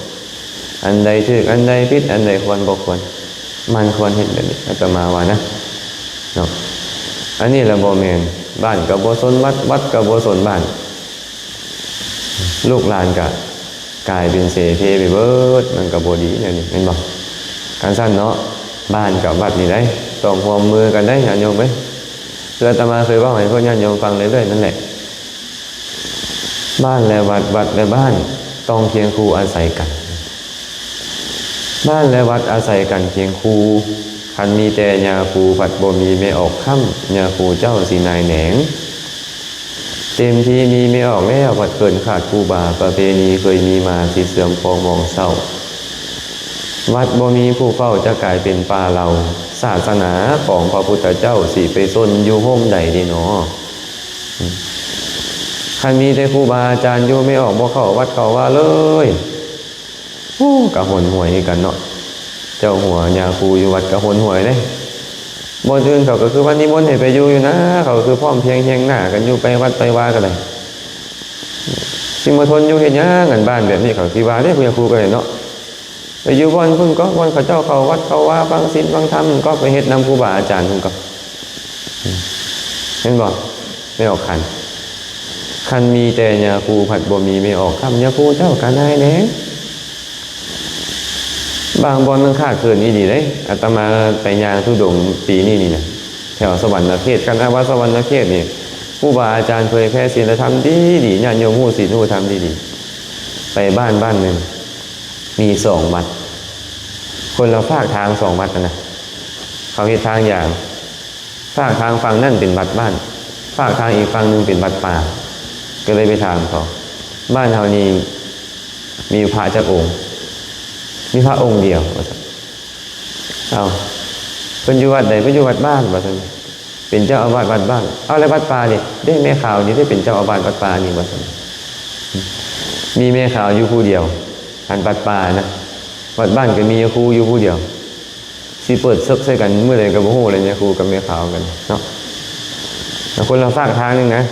ອັນໃດຖືກ ອັນໃດຜິດ ອັນໃດຄວນບໍ່ຄວນ ມັນຄວນເຮັດແບບນີ້ ອາດຕະມາວ່ານະ ເນາະ. ອັນນີ້ລະບໍ່ແມ່ນ ບ້ານກໍບໍ່ສົນວັດ ວັດກໍບໍ່ສົນບ້ານ ລູກຫຼານກະກາຍເປັນເສເພໄປເບີດ ມັນກະບໍ່ດີແນວນີ້ແມ່ນບໍ່? ຄັນຊັ້ນເນາະ ບ້ານກັບວັດນີ້ໄດ໋ ຕ້ອງຮ່ວມມືກັນໄດ໋ ຍາດໂຍມເອີຍ. ຄືອາດຕະມາເຄີຍເວົ້າໃຫ້ພວກຍາດໂຍມຟັງເລື້ອຍໆນັ້ນແຫຼະ ບ້ານແລະວັດ ວັດແລະບ້ານ ຕ້ອງຄຽງຄູ່ອາໄສກັນ. ບ້ານແລະວັດອາໄສກັນຄຽງຄູ່ ຄັນມີແຕ່ຍາຄູ ພັດບໍ່ມີແມ່ອອກຄ້ຳ ຍາຄູເຈົ້າຊິນາຍແໜງ. ເຕັມທີ່ມີແມ່ອອກແລ້ວ ພັດເກີນຂາດຄູບາ ປະເພນີເຄີຍມີມາ ຊິເສື່ອມຄອງມອງເສົ້າ. ວັດບໍ່ມີຜູ້ເຝົ້າ ຈະກາຍເປັນປ່າເຫຼົ່າ ສາສະໜາຂອງພະພຸດທະເຈົ້າ ຊິໄປຊົນຢູ່ໂຮມໃດເດນໍ? ຄັນມີແຕ່ຄູບາອາຈານຢູ່ ແມ່ອອກບໍ່ເຂົ້າວັດເຂົ້າວາເລີຍ ໂອ້ ກະຫົນຫວຍຄືກັນເນາະ. ເຈົ້າຫົວຍາຄູຢູ່ວັດກະຫົນຫວຍເດ້. ບ່ອນອື່ນເຂົາກໍຄືວ່ານິມົນໃຫ້ໄປຢູ່ຢູ່ນາ ເຂົາກໍຄືພ້ອມພຽງຮຽງໜ້າກັນຢູ່ ໄປວັດໄປວາກໍໄດ້. ຊິມາທົນຢູ່ເຮັດຫຍັງ ອັນບ້ານແບບນີ້ ເຂົາຊິວ່າເດ້ ຜູ້ຍາຄູກໍໄດ້ເນາະ. ໄປຢູ່ບ່ອນພຸ້ນກໍ ບ່ອນເຂົາເຈົ້າເຂົ້າວັດເຂົ້າວາ ຟັງສິນຟັງທຳ ກໍໄປເຮັດນຳຄູບາອາຈານພຸ້ນກໍ ເຫັນບໍ່? ແມ່ອອກຂັນ ຄັນມີແຕ່ຍາຄູ ພັດບໍ່ມີແມ່ອອກຄ້ຳ ຍາຄູເຈົ້າກະນາຍແນງ. ບາງບ່ອນມັນຂາດເຂີນອີ່ຫຼີເດ້. ອາດຕະມາໄປຍ່າງທຸດົງປີນີ້ນີ້ນະ ແຖວສະຫວັນນະເຂດ. ຄັນວ່າສະຫວັນນະເຂດນີ້ ຄູບາອາຈານເຜີຍແຜ່ສິນລະທຳດີໆ ຍາດໂຍມຮູ້ສິນຮູ້ທຳດີໆ. ໄປບ້ານບ້ານໜຶ່ງ ມີສອງວັດ ຄົນລະຟາກທາງສອງວັດຫັ້ນນະ. ເຂົາເຮັດທາງຢ່າງ ຟາກທາງຝັ່ງນັ້ນເປັນວັດບ້ານ ຟາກທາງອີກຝັ່ງໜຶ່ງເປັນວັດປ່າ. ກໍເລີຍໄປຖາມເຂົາ ບ້ານເຮົານີ້ມີພະຈັກອົງ? ມີພະອົງດຽວ ວ່າຊັ້ນ. ເອົ້າ ເພິ່ນຢູ່ວັດໃດ? ເພິ່ນຢູ່ວັດບ້ານ ວ່າຊັ້ນ. ເປັນເຈົ້າອາວາດວັດບ້ານ. ເອົາ ແລ້ວວັດປ່ານີ້ເດ້? ແມ່ຂາວນີ້ເດ້ເປັນເຈົ້າອາວາດວັດປ່ານີ້ ວ່າຊັ້ນ. ມີແມ່ຂາວຢູ່ຜູ້ດຽວ ອັນວັດປ່ານະ. ວັດບ້ານກໍມີຍາຄູຢູ່ຜູ້ດຽວ. ຊິເປີດເສິກໃສ່ກັນມື້ໃດກໍບໍ່ຮູ້ແຫຼະ ຍາຄູກັບແມ່ຂາວກັນເນາະ. ແລ້ວຄົນລະຟາກທາງໜຶ່ງນະ.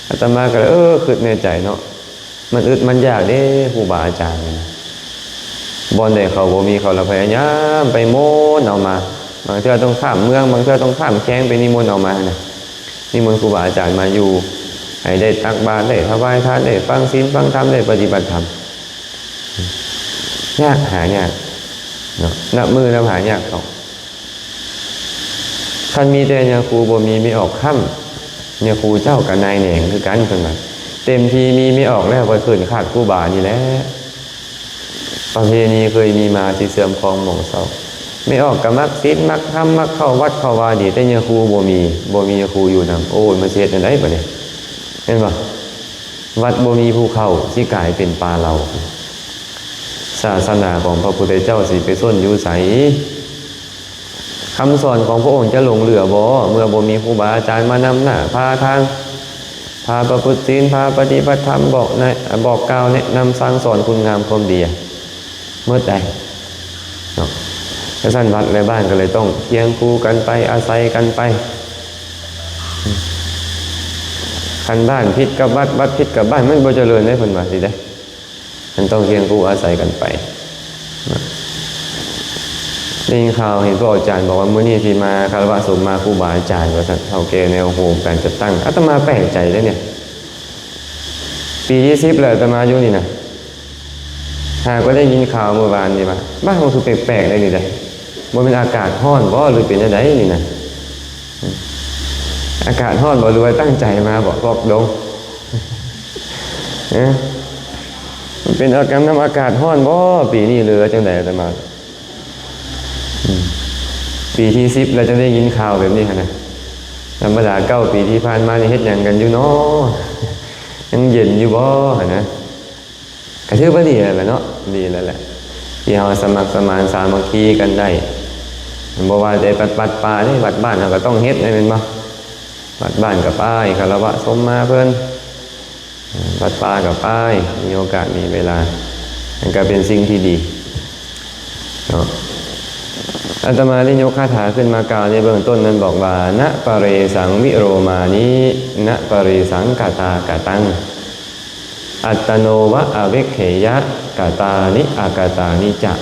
ອາດຕະມາກໍເລີຍ ເອີ ຄິດໃນໃຈເນາະ ມັນອຶດມັນຢາກເດ້ ຄູບາອາຈານນີ້ນະ. ບ່ອນໃດເຂົາບໍ່ມີ ເຂົາລະພະຍາຍາມໄປມົນເອົາມາ. ບາງເທື່ອຕ້ອງຂ້າມເມືອງ ບາງເທື່ອຕ້ອງຂ້າມແຂວງ ໄປນິມົນເອົາມານະ. ນິມົນຄູບາອາຈານມາຢູ່ ໃຫ້ໄດ້ຕັກບາດ ໄດ້ຖວາຍທານ ໄດ້ຟັງສິນຟັງທຳ ໄດ້ປະຕິບັດທຳ. ຍາກ ຫາຍາກເນາະ ນັບມື້ນັບຫາຍາກເຂົ້າ. ຄັນມີແຕ່ຍາຄູ ບໍ່ມີແມ່ອອກຄ້ຳ ຍາຄູເຈົ້າກະນາຍແໜງຄືກັນ ເພິ່ນວ່າ. ເຕັມທີ່ມີແມ່ອອກແລ້ວ ໄປຂຶ້ນຄາດຄູບານີ້ແຫຼະ. ປະເພນີເຄີຍມີມາ ຊິເສື່ອມຄອງໝອງເຊົາ. ແມ່ອອກກະມັກສິນມັກທຳ ມັກເຂົ້າວັດເຂົ້າວາດີ ແຕ່ຍາຄູບໍ່ມີ ບໍ່ມີຍາຄູຢູ່ນຳ. ໂອ້ຍ ມັນຊິເຮັດແນວໃດບາດນີ້? ເຫັນບໍ່? ວັດບໍ່ມີຜູ້ເຂົ້າ ຊິກາຍເປັນປ່າເຫຼົ່າ. ສາສະໜາຂອງພະພຸດທະເຈົ້າຊິໄປຊົນຢູ່ໃສ? ຄຳສອນຂອງພະອົງຈະຫຼົງເຫຼືອບໍ່ ເມື່ອບໍ່ມີຄູບາອາຈານມານຳໜ້າພາທາງ ພາປະພຶດສິນ ພາປະຕິບັດທຳ ບອກແນະ ບອກກ່າວແນະນຳສັ່ງສອນຄຸນງາມຄວາມດີ ໝົດໄດ໋ເນາະ. ຈັ່ງຊັ້ນວັດ ແລະ ບ້ານກໍເລີຍຕ້ອງຄຽງຄູ່ກັນໄປ ອາໄສກັນໄປ. ຄັນບ້ານຜິດກັບວັດ ວັດຜິດກັບບ້ານ ມັນບໍ່ຈະເລີນເດ້ ເພິ່ນວ່າຊີ້ເດ້. ມັນຕ້ອງຄຽງຄູ່ອາໄສກັນໄປ. ໄດ້ຍິນຂ່າວເຫັນພວກອາຈານບອກວ່າ ມື້ນີ້ທີ່ມາຄາລະວະສົມມາຄູບາອາຈານ ວ່າຊັ້ນ ເຖົ້າແກ່ແນວໂຮມການຈັດຕັ້ງ. ອາດຕະມາແປກໃຈເດ້ນີ້ ປີທີສິບແລ້ວອາດຕະມາຢູ່ນີ້ນະ. ຫາກໍໄດ້ຍິນຂ່າວມື້ວານນີ້ວ່າ ບ້ານເຮົາຄືແປກໆໄດ໋ນີ້ໄດ໋. ບໍ່ແມ່ນອາກາດຮ້ອນບໍ ຫຼືເປັນຈັ່ງໃດນີ້ນະ? ອາກາດຮ້ອນບໍ ຫຼືວ່າຕັ້ງໃຈມາບໍ ພວກດົງ? ເອີ ມັນເປັນອາການນຳອາກາດຮ້ອນບໍ ປີນີ້ ຫຼືວ່າຈັ່ງໃດອາດຕະມາ? ອືມ ປີທີສິບແລ້ວຈັ່ງໄດ້ຍິນຂ່າວແບບນີ້ຫັ້ນນະ. ທຳມະດາເກົ້າປີທີ່ຜ່ານມານີ້ເຮັດຫຍັງກັນຢູ່ນໍ? ຍັງເຢັນຢູ່ບໍຫັ້ນນະ? ກະຖືວ່າດີແລ້ວແຫຼະເນາະ ດີແລ້ວແຫຼະ ທີ່ເຮົາສະໝັກສະໝານສາມັກຄີກັນໄດ້. ບໍ່ວ່າແຕ່ວັດ ວັດປ່າເດ້ ວັດບ້ານເຮົາກໍຕ້ອງເຮັດແມ່ນບໍ່? ວັດບ້ານກໍໄປຄາລະວະສົມມາເພິ່ນ ວັດປ່າກໍໄປ ມີໂອກາດມີເວລາ ມັນກໍເປັນສິ່ງທີ່ດີເນາະ. ອາດຕະມາໄດ້ຍົກຄາຖາຂຶ້ນມາກ່າວໃນເບື້ອງຕົ້ນນັ້ນ ບອກວ່າ ນະປະເຣສັງວິໂລມານິ ນະປະເຣສັງຄະທາຄະຕັງ ອັດຕະໂນວະອະເວັກເຂຍະ ຄະຕານິອະຄະຕານິຈະ.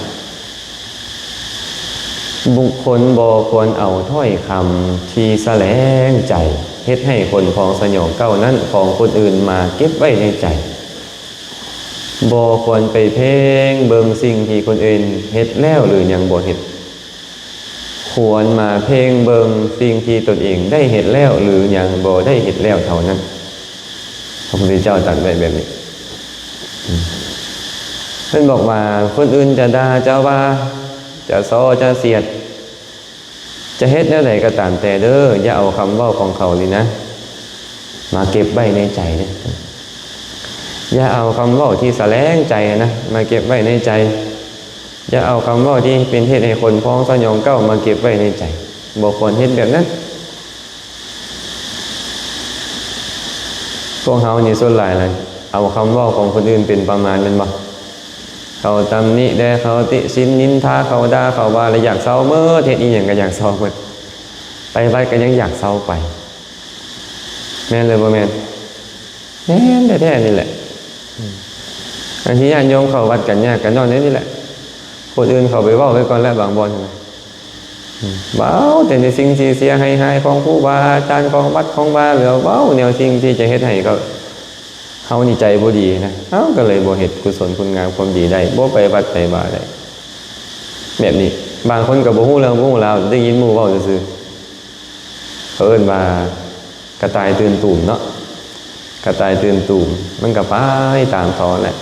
ບຸກຄົນບໍ່ຄວນເອົາຖ້ອຍຄຳທີ່ສະແຫຼງໃຈ ເຮັດໃຫ້ຄົນພອງສະຫຍອງເກົ່ານັ້ນຂອງຄົນອື່ນມາເກັບໄວ້ໃນໃຈ. ບໍ່ຄວນໄປເພງເບິ່ງສິ່ງທີ່ຄົນອື່ນເຮັດແລ້ວ ຫຼື ຍັງບໍ່ເຮັດ. ຄວນມາເພງເບິ່ງສິ່ງທີ່ຕົນເອງໄດ້ເຮັດແລ້ວ ຫຼື ຍັງບໍ່ໄດ້ເຮັດແລ້ວເທົ່ານັ້ນ. ພະພຸດທະເຈົ້າຕັດໄວ້ແບບນີ້. ເພິ່ນບອກວ່າ ຄົນອື່ນຈະດ່າຈະວ່າ ຈະສໍ້ຈະສຽດ ຈະເຮັດແນວໃດກໍຕາມແຕ່ເດີ ຢ່າເອົາຄຳເວົ້າຂອງເຂົານີ້ນະ ມາເກັບໄວ້ໃນໃຈເດີ. ຢ່າເອົາຄຳເວົ້າທີ່ສະແຫຼງໃຈນະ ມາເກັບໄວ້ໃນໃຈ. ຢ່າເອົາຄຳເວົ້າທີ່ເປັນເຫດໃຫ້ຄົນພອງສະຫຍອງເກົ່າມາເກັບໄວ້ໃນໃຈ. ບໍ່ຄວນເຮັດແບບນັ້ນ. ພວກເຮົານີ້ສ່ວນຫຼາຍລະ ເອົາຄຳເວົ້າຂອງຄົນອື່ນເປັນປະມານແມ່ນບໍ່? ເຂົາຕຳໜິແດ່ ເຂົາຕິຊິນນິນທາ ເຂົາດ່າເຂົາວ່າ ລະຢາກເຊົາໝົດ ເຮັດອີ່ຫຍັງກໍຢາກເຊົາໝົດ ໄປວັດກໍຍັງຢາກເຊົາໄປ. ແມ່ນຫຼືບໍ່ແມ່ນ? ແມ່ນແທ້ໆນີ້ແຫຼະ. ອືມ ບາງທີຍາດໂຍມເຂົ້າວັດກັນຍາກກັນຍ້ອນແນວນີ້ແຫຼະ. ຄົນອື່ນເຂົ້າໄປເວົ້າໄວ້ກ່ອນແລ້ວບາງບ່ອນຫັ້ນນະ. ອືມ ເວົ້າແຕ່ໃນສິ່ງທີ່ເສຍຫາຍໆຂອງຄູບາອາຈານ ຂອງວັດຂອງວາ ຫຼືເວົ້າແນວສິ່ງທີ່ຈະເຮັດໃຫ້ເຂົາ ເຮົານີ້ໃຈບໍ່ດີນະ ເຮົາກໍເລີຍບໍ່ເຮັດກຸສົນຄຸນງາມຄວາມດີໄດ້ ບໍ່ໄປວັດໄປວາໄດ້ ແບບນີ້. ບາງຄົນກໍບໍ່ຮູ້ເລື່ອງບໍ່ຮູ້ລາວ ໄດ້ຍິນໝູ່ເວົ້າຊື່ໆ. ເຂົາເອີ້ນວ່າກະຕ່າຍຕື່ນຕູມເນາະ ກະຕ່າຍຕື່ນຕູມ ມັນກໍໄປຕາມເຂົາຫັ້ນແຫຼະ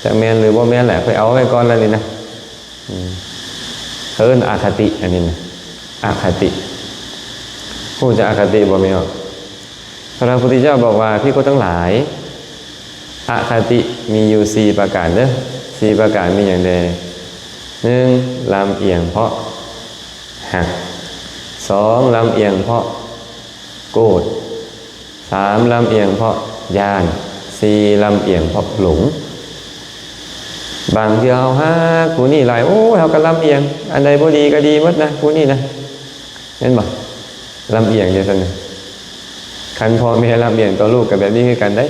ຈັກແມ່ນຫຼືບໍ່ແມ່ນແຫຼະ ຂ້ອຍເອົາໄວ້ກ່ອນລະນີ້ນະ. ເອີ້ນອະຄະຕິ ອັນນີ້ນະ ອະຄະຕິ. ຮູ້ຈັກອະຄະຕິບໍ່ແມ່ນ? ພະພຸດທະເຈົ້າບອກວ່າ ພິກຂຸທັງຫຼາຍ ອະຄະຕິມີຢູ່ສີ່ປະການເດີ້ ສີ່ປະການມີຫຍັງແດ່? ໜຶ່ງ ລຳອຽງເພາະຮັກ ສອງ ລຳອຽງເພາະໂກດ ສາມ ລຳອຽງເພາະຢ້ານ ສີ່ ລຳອຽງເພາະຫຼົງ. ບາງເທື່ອເຮົາຮັກຜູ້ນີ້ຫຼາຍ ໂອ້ຍ ເຮົາກໍລຳອຽງ ອັນໃດບໍ່ດີກໍດີໝົດນະ ຜູ້ນີ້ນະ ແມ່ນບໍ່? ລຳອຽງຈັ່ງຊັ້ນນະ. ຄັນພໍ່ແມ່ລຳອຽງຕໍ່ລູກກໍແບບນີ້ຄືກັນເດ້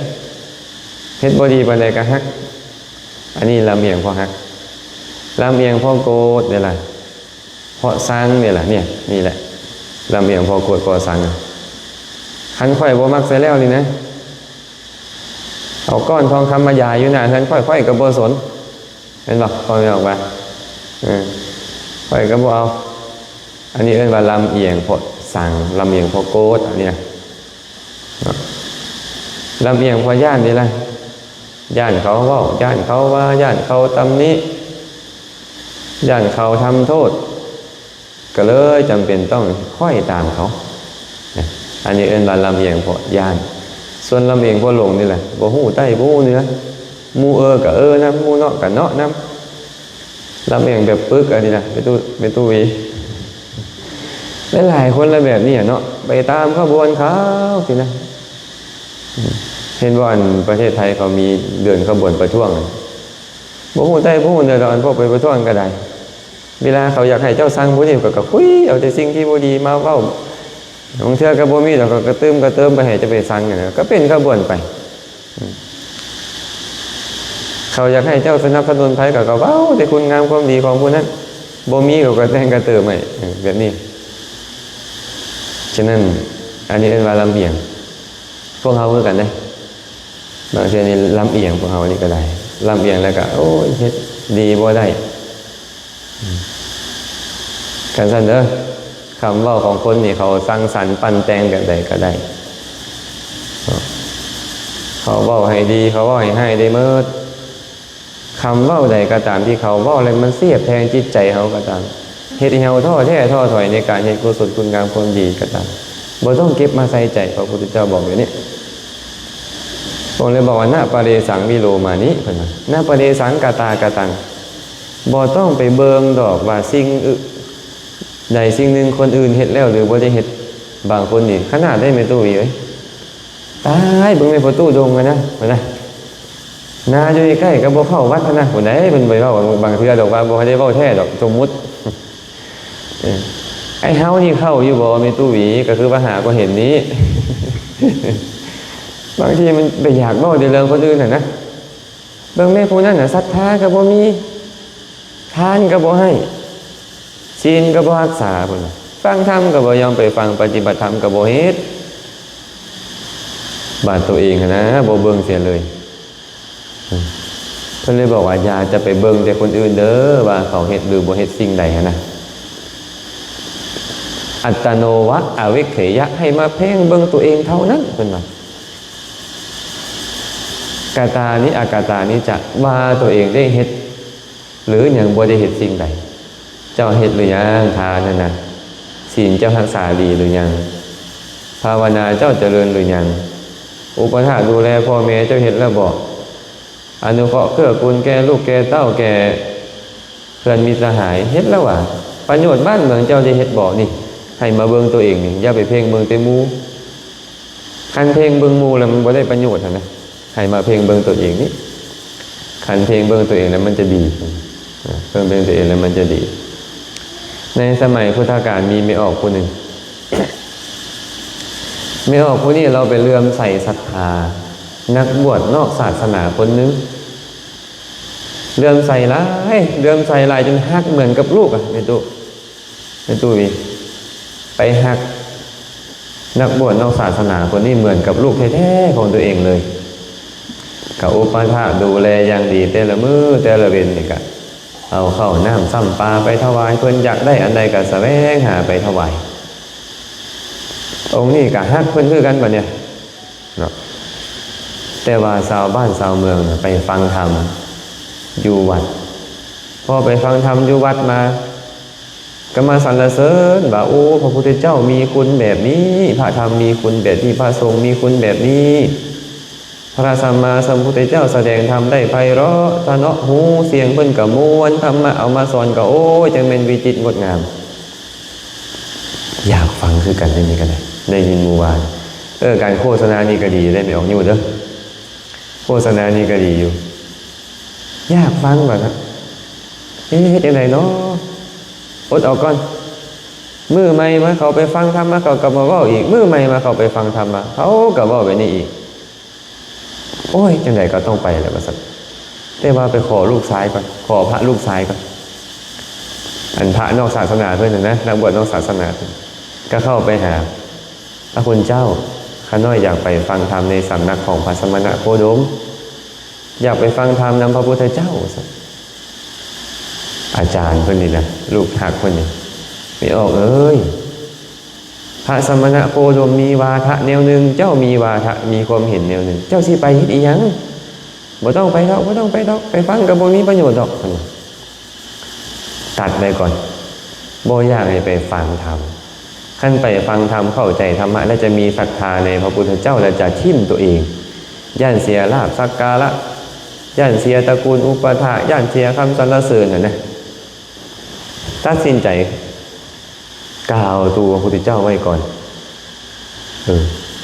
ເຮັດບໍ່ດີປານໃດກໍຮັກ ອັນນີ້ລຳອຽງເພາະຮັກ. ລຳອຽງເພາະໂກດເດ້ລະ ເພາະຊັງນີ້ແຫຼະ ເນຍ ນີ້ແຫຼະ ລຳອຽງເພາະໂກດເພາະຊັງ. ຄັນຂ້ອຍບໍ່ມັກໃສ່ແລ້ວນີ້ນະ ເອົາກ້ອນທອງຄຳມາຢາຍຢູ່ໜ້າເຮືອນຂ້ອຍ ຂ້ອຍກໍບໍ່ສົນ ແມ່ນບໍ່? ພໍ່ແມ່ອອກວ່າ ເອີ ຂ້ອຍກໍບໍ່ເອົາ. ອັນນີ້ເອີ້ນວ່າລຳອຽງເພາະຊັງ ລຳອຽງເພາະໂກດ ອັນນີ້ນະ. ເນາະ ລຳອຽງເພາະຢ້ານນີ້ລະ ຢ້ານເຂົາເວົ້າ ຢ້ານເຂົາວ່າ ຢ້ານເຂົາຕຳໜິ ຢ້ານເຂົາທຳໂທດ ກໍເລີຍຈຳເປັນຕ້ອງຄ້ອຍຕາມເຂົານະ. ອັນນີ້ເອີ້ນວ່າລຳອຽງເພາະຢ້ານ. ສ່ວນລຳອຽງເພາະຫຼົງນີ້ລະ ບໍ່ຮູ້ໃຕ້ບໍ່ຮູ້ເໜືອ ໝູ່ເອີກໍເອີນຳ ໝູ່ເນາະກໍເນາະນຳ. ລຳອຽງແບບປຶກ ອັນນີ້ນະ ແມ່ຕູ້ ແມ່ຕູ້ຫວີ ຫຼາຍໆຄົນລະແບບນີ້ເນາະ ໄປຕາມຂະບວນເຂົາຊີ້ນະ. ເຫັນບໍ່ ອັນປະເທດໄທເຂົາມີເດີນຂະບວນປະທ້ວງ ບໍ່ຮູ້ໃຕ້ບໍ່ຮູ້ເໜືອດອກ ອັນພວກໄປປະທ້ວງກໍໄດ້ ເວລາເຂົາຢາກໃຫ້ເຈົ້າຊັງຜູ້ນີ້ ກໍ ກໍຄຸຍເອົາແຕ່ສິ່ງທີ່ບໍ່ດີມາເວົ້າ ບາງເທື່ອກໍບໍ່ມີດອກ ກໍກະຕຶ້ມກະເຕີມໄປໃຫ້ເຈົ້າໄປຊັງຫັ້ນນະ ກໍເປັນຂະບວນໄປ. ເຂົາຢາກໃຫ້ເຈົ້າສະໜັບສະໜູນໃຜ ເຂົາກໍເວົ້າແຕ່ຄຸນງາມຄວາມດີຂອງຜູ້ນັ້ນ ບໍ່ມີເຂົາກໍແຕ່ງກະເຕີມໃຫ້ ເອີ ແບບນີ້. ສະນັ້ນ ອັນນີ້ເອີ້ນວ່າລຳອຽງ ພວກເຮົາຄືກັນເດ້ ບາງເທື່ອນີ້ລຳອຽງ ພວກເຮົານີ້ກໍໄດ້ ລຳອຽງແລ້ວກໍ ໂອ້ຍ ເຮັດດີບໍ່ໄດ້. ຄັນຊັ້ນເດີ ຄຳເວົ້າຂອງຄົນນີ້ ເຂົາສ້າງສັນປັ້ນແຕ່ງແບບໃດກໍໄດ້ ເຂົາເວົ້າໃຫ້ດີ ເຂົາເວົ້າໃຫ້ຮ້າຍໄດ້ໝົດ. ຄຳເວົ້າໃດກໍຕາມທີ່ເຂົາເວົ້າແລ້ວມັນສຽບແທງຈິດໃຈເຮົາກໍຕາມ ເຮັດໃຫ້ເຮົາທໍ້ແທ້ທໍ້ຖອຍໃນການເຮັດກຸສົນຄຸນງາມຄວາມດີກໍຕາມ ບໍ່ຕ້ອງເກັບມາໃສ່ໃຈ. ພະພຸດທະເຈົ້າບອກແບບນີ້ ພະອົງເລີຍບອກວ່າ ນະປະເຣສັງວິໂລມານິ ເພິ່ນວ່າ ນະປະເຣສັງກະຕາກະຕັງ ບໍ່ຕ້ອງໄປເບິ່ງດອກວ່າສິ່ງອື່ນໃດສິ່ງໜຶ່ງຄົນອື່ນເຮັດແລ້ວ ຫຼື ບໍ່ໄດ້ເຮັດ. ບາງຄົນນີ້ຂະໜາດໄດ້ ແມ່ຕູ້ຫວີເອີຍ ຕາຍ ເບິ່ງແມ່ພໍ່ຕູ້ດົງຫັ້ນນະ ເພິ່ນນະ ນາຢູ່ໃກ້ໆ ກໍບໍ່ເຂົ້າວັດຫັ້ນນະ ຜູ້ໃດເພິ່ນໄປເວົ້າ ບາງເທື່ອດອກວ່າບໍ່ໄດ້ເວົ້າແທ້ດອກ ສົມມຸດ. ເອີ ໄອ້ເຮົານີ້ເຂົ້າຢູ່ບໍ່ ແມ່ຕູ້ຫວີ? ກໍຄືວ່າຫາກໍເຫັນນີ້ ບາງທີມັນໄປຢາກເວົ້າແຕ່ເລື່ອງຄົນອື່ນຫັ້ນນະ. ເບິ່ງແມ່ຜູ້ນັ້ນນະ ສັດທາກໍບໍ່ມີ ທານກໍບໍ່ໃຫ້ ສິນກໍບໍ່ຮັກສາ ພຸ້ນນະ ຟັງທຳກໍບໍ່ຍອມໄປຟັງ ປະຕິບັດທຳກໍບໍ່ເຮັດ ບາດໂຕເອງຫັ້ນນະ ບໍ່ເບິ່ງເສຍເລີຍ. ເພິ່ນເລີຍບອກວ່າ ຢ່າຈະໄປເບິ່ງແຕ່ຄົນອື່ນເດີ ວ່າເຂົາເຮັດ ຫຼື ບໍ່ເຮັດສິ່ງໃດຫັ້ນນະ. ອັດຕະໂນວະອະເວັກເຂຍະ ໃຫ້ມາເພງເບິ່ງໂຕເອງເທົ່ານັ້ນ ເພິ່ນວ່າ ກະຕານິ ອະກະຕານິຈະ ວ່າໂຕເອງໄດ້ເຮັດ ຫຼື ຍັງບໍ່ໄດ້ເຮັດສິ່ງໃດ. ເຈົ້າເຮັດຫຼືຍັງ ທານຫັ້ນນະ? ສິນເຈົ້າຮັກສາດີຫຼືຍັງ? ພາວະນາເຈົ້າຈະເລີນຫຼືຍັງ? ອຸປະຖາກດູແລພໍ່ແມ່ເຈົ້າເຮັດແລ້ວບໍ? ອະນຸເຄາະເກື້ອກູນແກ່ລູກແກ່ເຕົ້າ ແກ່ເພື່ອນມິດສະຫາຍ ເຮັດແລ້ວຫວາ? ປະໂຫຍດບ້ານເມືອງເຈົ້າໄດ້ເຮັດບໍ? ນີ້ ໃຫ້ມາເບິ່ງໂຕເອງນີ້ ຢ່າໄປເພງເບິ່ງແຕ່ໝູ່. ຄັນເພງເບິ່ງໝູ່ແລ້ວມັນບໍ່ໄດ້ປະໂຫຍດຫັ້ນນະ ໃຫ້ມາເພງເບິ່ງຕົວເອງນີ້ ຄັນເພງເບິ່ງຕົວເອງແລ້ວມັນຈະດີ ເພງເບິ່ງຕົວເອງແລ້ວມັນຈະດີ. ໃນສະໄໝພຸດທະການມີແມ່ອອກຜູ້ໜຶ່ງ ແມ່ອອກຜູ້ນີ້ລາວໄປເຫຼື້ອມໃສສັດທານັກບວດນອກສາສະໜາຄົນໜຶ່ງ ເຫຼື້ອມໃສຫຼາຍ ເຫຼື້ອມໃສຫຼາຍຈົນຮັກເໝືອນກັບລູກ ແມ່ຕູ້ ແມ່ຕູ້ຫວີ ໄປຮັກນັກບວດນອກສາສະໜາຄົນນີ້ເໝືອນກັບລູກແທ້ໆຂອງຕົວເອງເລີຍ. ກະອຸປະຖາກດູແລຢ່າງດີ ແຕ່ລະມື້ແຕ່ລະເວັນນີ້ກະເອົາເຂົ້ານ້ຳຊ້ຳປາໄປຖວາຍເພິ່ນ ຢາກໄດ້ອັນໃດກະສະແຫວງຫາໄປຖວາຍ. ອົງນີ້ກະຮັກເພິ່ນຄືກັນບັດນີ້ເນາະ. ແຕ່ວ່າຊາວບ້ານຊາວເມືອງນະໄປຟັງທຳຢູ່ວັດ. ພໍໄປຟັງທຳຢູ່ວັດມາ ກໍມາສັນລະເສີນວ່າ ໂອ້ ພະພຸດທະເຈົ້າມີຄຸນແບບນີ້, ພະທຳມີຄຸນແບບນີ້, ພະສົງມີຄຸນແບບນີ້, ພະສຳມາສຳພຸດທະເຈົ້າສະແດງທຳໄດ້ໄພເຣາະ ສະເນາະຫູ, ສຽງເພິ່ນກໍມ່ວນ, ທຳມະເອົາມາສອນກໍ ໂອ້ຍ ຈັ່ງແມ່ນວິຈິດງົດງາມ. ຢາກຟັງຄືກັນ ອັນນີ້ກໍໄດ້ ໄດ້ຍິນໝູ່ວ່າ ເອີ ການໂຄສະນານີ້ກໍດີເດ້ ແມ່ອອກຍູດເດີ. ໂຄສະນານີ້ກໍດີຢູ່ ຢາກຟັງບັດນະ. ເອີ ເຮັດຈັ່ງໃດເນາະ? ອົດເອົາກ່ອນ. ມື້ໃໝ່ມາເຂົາໄປຟັງທຳມາ ເຂົາກໍມາເວົ້າອີກ. ມື້ໃໝ່ມາເຂົາໄປຟັງທຳມາ ເຂົາກໍເວົ້າແບບນີ້ອີກ. ໂອ້ຍ ຈັ່ງໃດກໍຕ້ອງໄປແຫຼະວ່າຊັ້ນ. ແຕ່ວ່າໄປຂໍລູກຊາຍກ່ອນ ຂໍພະລູກຊາຍກ່ອນ. ອັນພະນອກສາສະໜາເພິ່ນຫັ້ນນະ ນັກບວດນອກສາສະໜາເພິ່ນ ກໍເຂົ້າໄປຫາ ພະຄຸນເຈົ້າ, ຂ້ານ້ອຍຢາກໄປຟັງທຳໃນສຳນັກຂອງພະສະມະນະໂຄດົມ, ຢາກໄປຟັງທຳນຳພະພຸດທະເຈົ້າ. ອາຈານເພິ່ນນີ້ນະ ລູກຮັກເພິ່ນນີ້, ແມ່ອອກເອີຍ, ພະສະມະນະໂຄດົມມີວາທະແນວໜຶ່ງ, ເຈົ້າມີວາທະ ມີຄວາມເຫັນແນວໜຶ່ງ, ເຈົ້າຊິໄປເຮັດອີ່ຫຍັງ? ບໍ່ຕ້ອງໄປດອກ, ບໍ່ຕ້ອງໄປດອກ, ໄປຟັງກໍບໍ່ມີປະໂຫຍດດອກ. ຕັດໄວ້ກ່ອນ, ບໍ່ຢາກໃຫ້ໄປຟັງທຳ. ຄັນໄປຟັງທຳ ເຂົ້າໃຈທຳມະ ແລ້ວຈະມີສັດທາໃນພະພຸດທະເຈົ້າ ແລ້ວຈະຖິ້ມຕົວເອງ, ຢ້ານເສຍລາບສັກກາລະ, ຢ້ານເສຍຕະກູນອຸປະຖາກ, ຢ້ານເສຍຄຳສັນລະເສີນຫັ້ນນະ. ຕັດສິນໃຈກ່າວຕູພະພຸດທະເຈົ້າໄວ້ກ່ອນ, ເອີ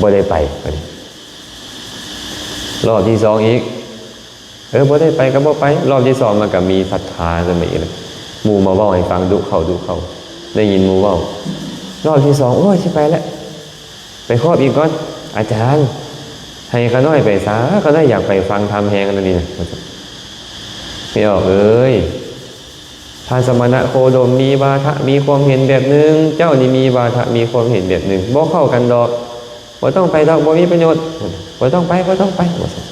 ບໍ່ໄດ້ໄປ. ບາດນີ້ ລອບທີສອງອີກ, ເອີ ບໍ່ໄດ້ໄປກໍບໍ່ໄປ. ລອບທີສອງມັນກໍມີສັດທາຂຶ້ນມາອີກ, ໝູ່ມາເວົ້າໃຫ້ຟັງດຸເຂົ້າ ດຸເຂົ້າ, ໄດ້ຍິນໝູ່ເວົ້າ. ລອບທີສອງ ໂອ້ຍ ຊິໄປແລ້ວ, ໄປຄອບອີກກ່ອນ. ອາຈານ ໃຫ້ຂ້ານ້ອຍໄປຊາ, ຂ້ານ້ອຍຢາກໄປຟັງທຳແຮງແລ້ວນີ້ນະ. ແມ່ອອກເອີຍ, ພະສະມະນະໂຄດົມມີວາທະ ມີຄວາມເຫັນແບບໜຶ່ງ, ເຈົ້ານີ້ມີວາທະ ມີຄວາມເຫັນແບບໜຶ່ງ, ບໍ່ເຂົ້າກັນດອກ. ບໍ່ຕ້ອງໄປດອກ, ບໍ່ມີປະໂຫຍດ. ບໍ່ຕ້ອງໄປ, ບໍ່ຕ້ອງໄປ, ວ່າຊັ້ນ.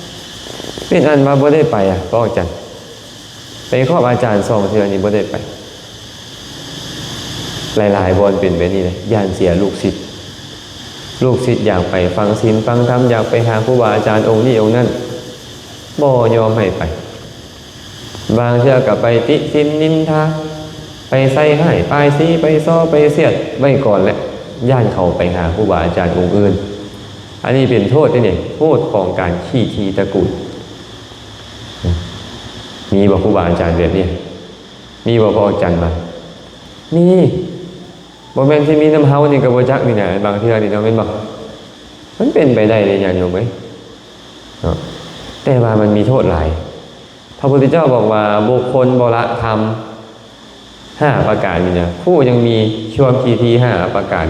ເປັນອັນວ່າບໍ່ໄດ້ໄປອະ, ພະອາຈານ ໄປຄອບອາຈານສອງເທື່ອນີ້ບໍ່ໄດ້ໄປ. ຫຼາຍໆບ່ອນເປັນແບບນີ້ເດ້, ຢ້ານເສຍລູກສິດ. ລູກສິດຢາກໄປຟັງສິນຟັງທຳ, ຢາກໄປຫາຄູບາອາຈານອົງນີ້ອົງນັ້ນ, ບໍ່ຍອມໃຫ້ໄປ. ບາງເທື່ອກໍໄປຕິຕິງນິນທາ, ໄປໃສ່ຮ້າຍປ້າຍສີ, ໄປສໍ້ໄປສຽດໄວ້ກ່ອນແຫຼະ, ຢ້ານເຂົາໄປຫາຄູບາອາຈານອົງອື່ນ. ອັນນີ້ເປັນໂທດເດ້ນີ້, ໂທດຂອງການຂີ້ຖີ່ຕະກູນ. ມີບໍ່ຄູບາອາຈານແບບນີ້? ມີບໍ່ພໍ່ອາຈານວ່າ? ມີ. ບໍ່ແມ່ນຊິມີນຳເຮົານີ້ກໍບໍ່ຈັກນີ້ນະ, ບາງເທື່ອນີ້ເນາະ, ແມ່ນບໍ່? ມັນເປັນໄປໄດ້ເດ້ ຍາດໂຍມເອີຍ ເນາະ, ແຕ່ວ່າມັນມີໂທດຫຼາຍ. ພະພຸດທະເຈົ້າບອກວ່າ ບຸກຄົນບໍ່ລະທຳຫ້າປະການນີ້ນະ, ຜູ້ຍັງມີຄວາມຂີ້ຖີ່ຫ້າປະການ,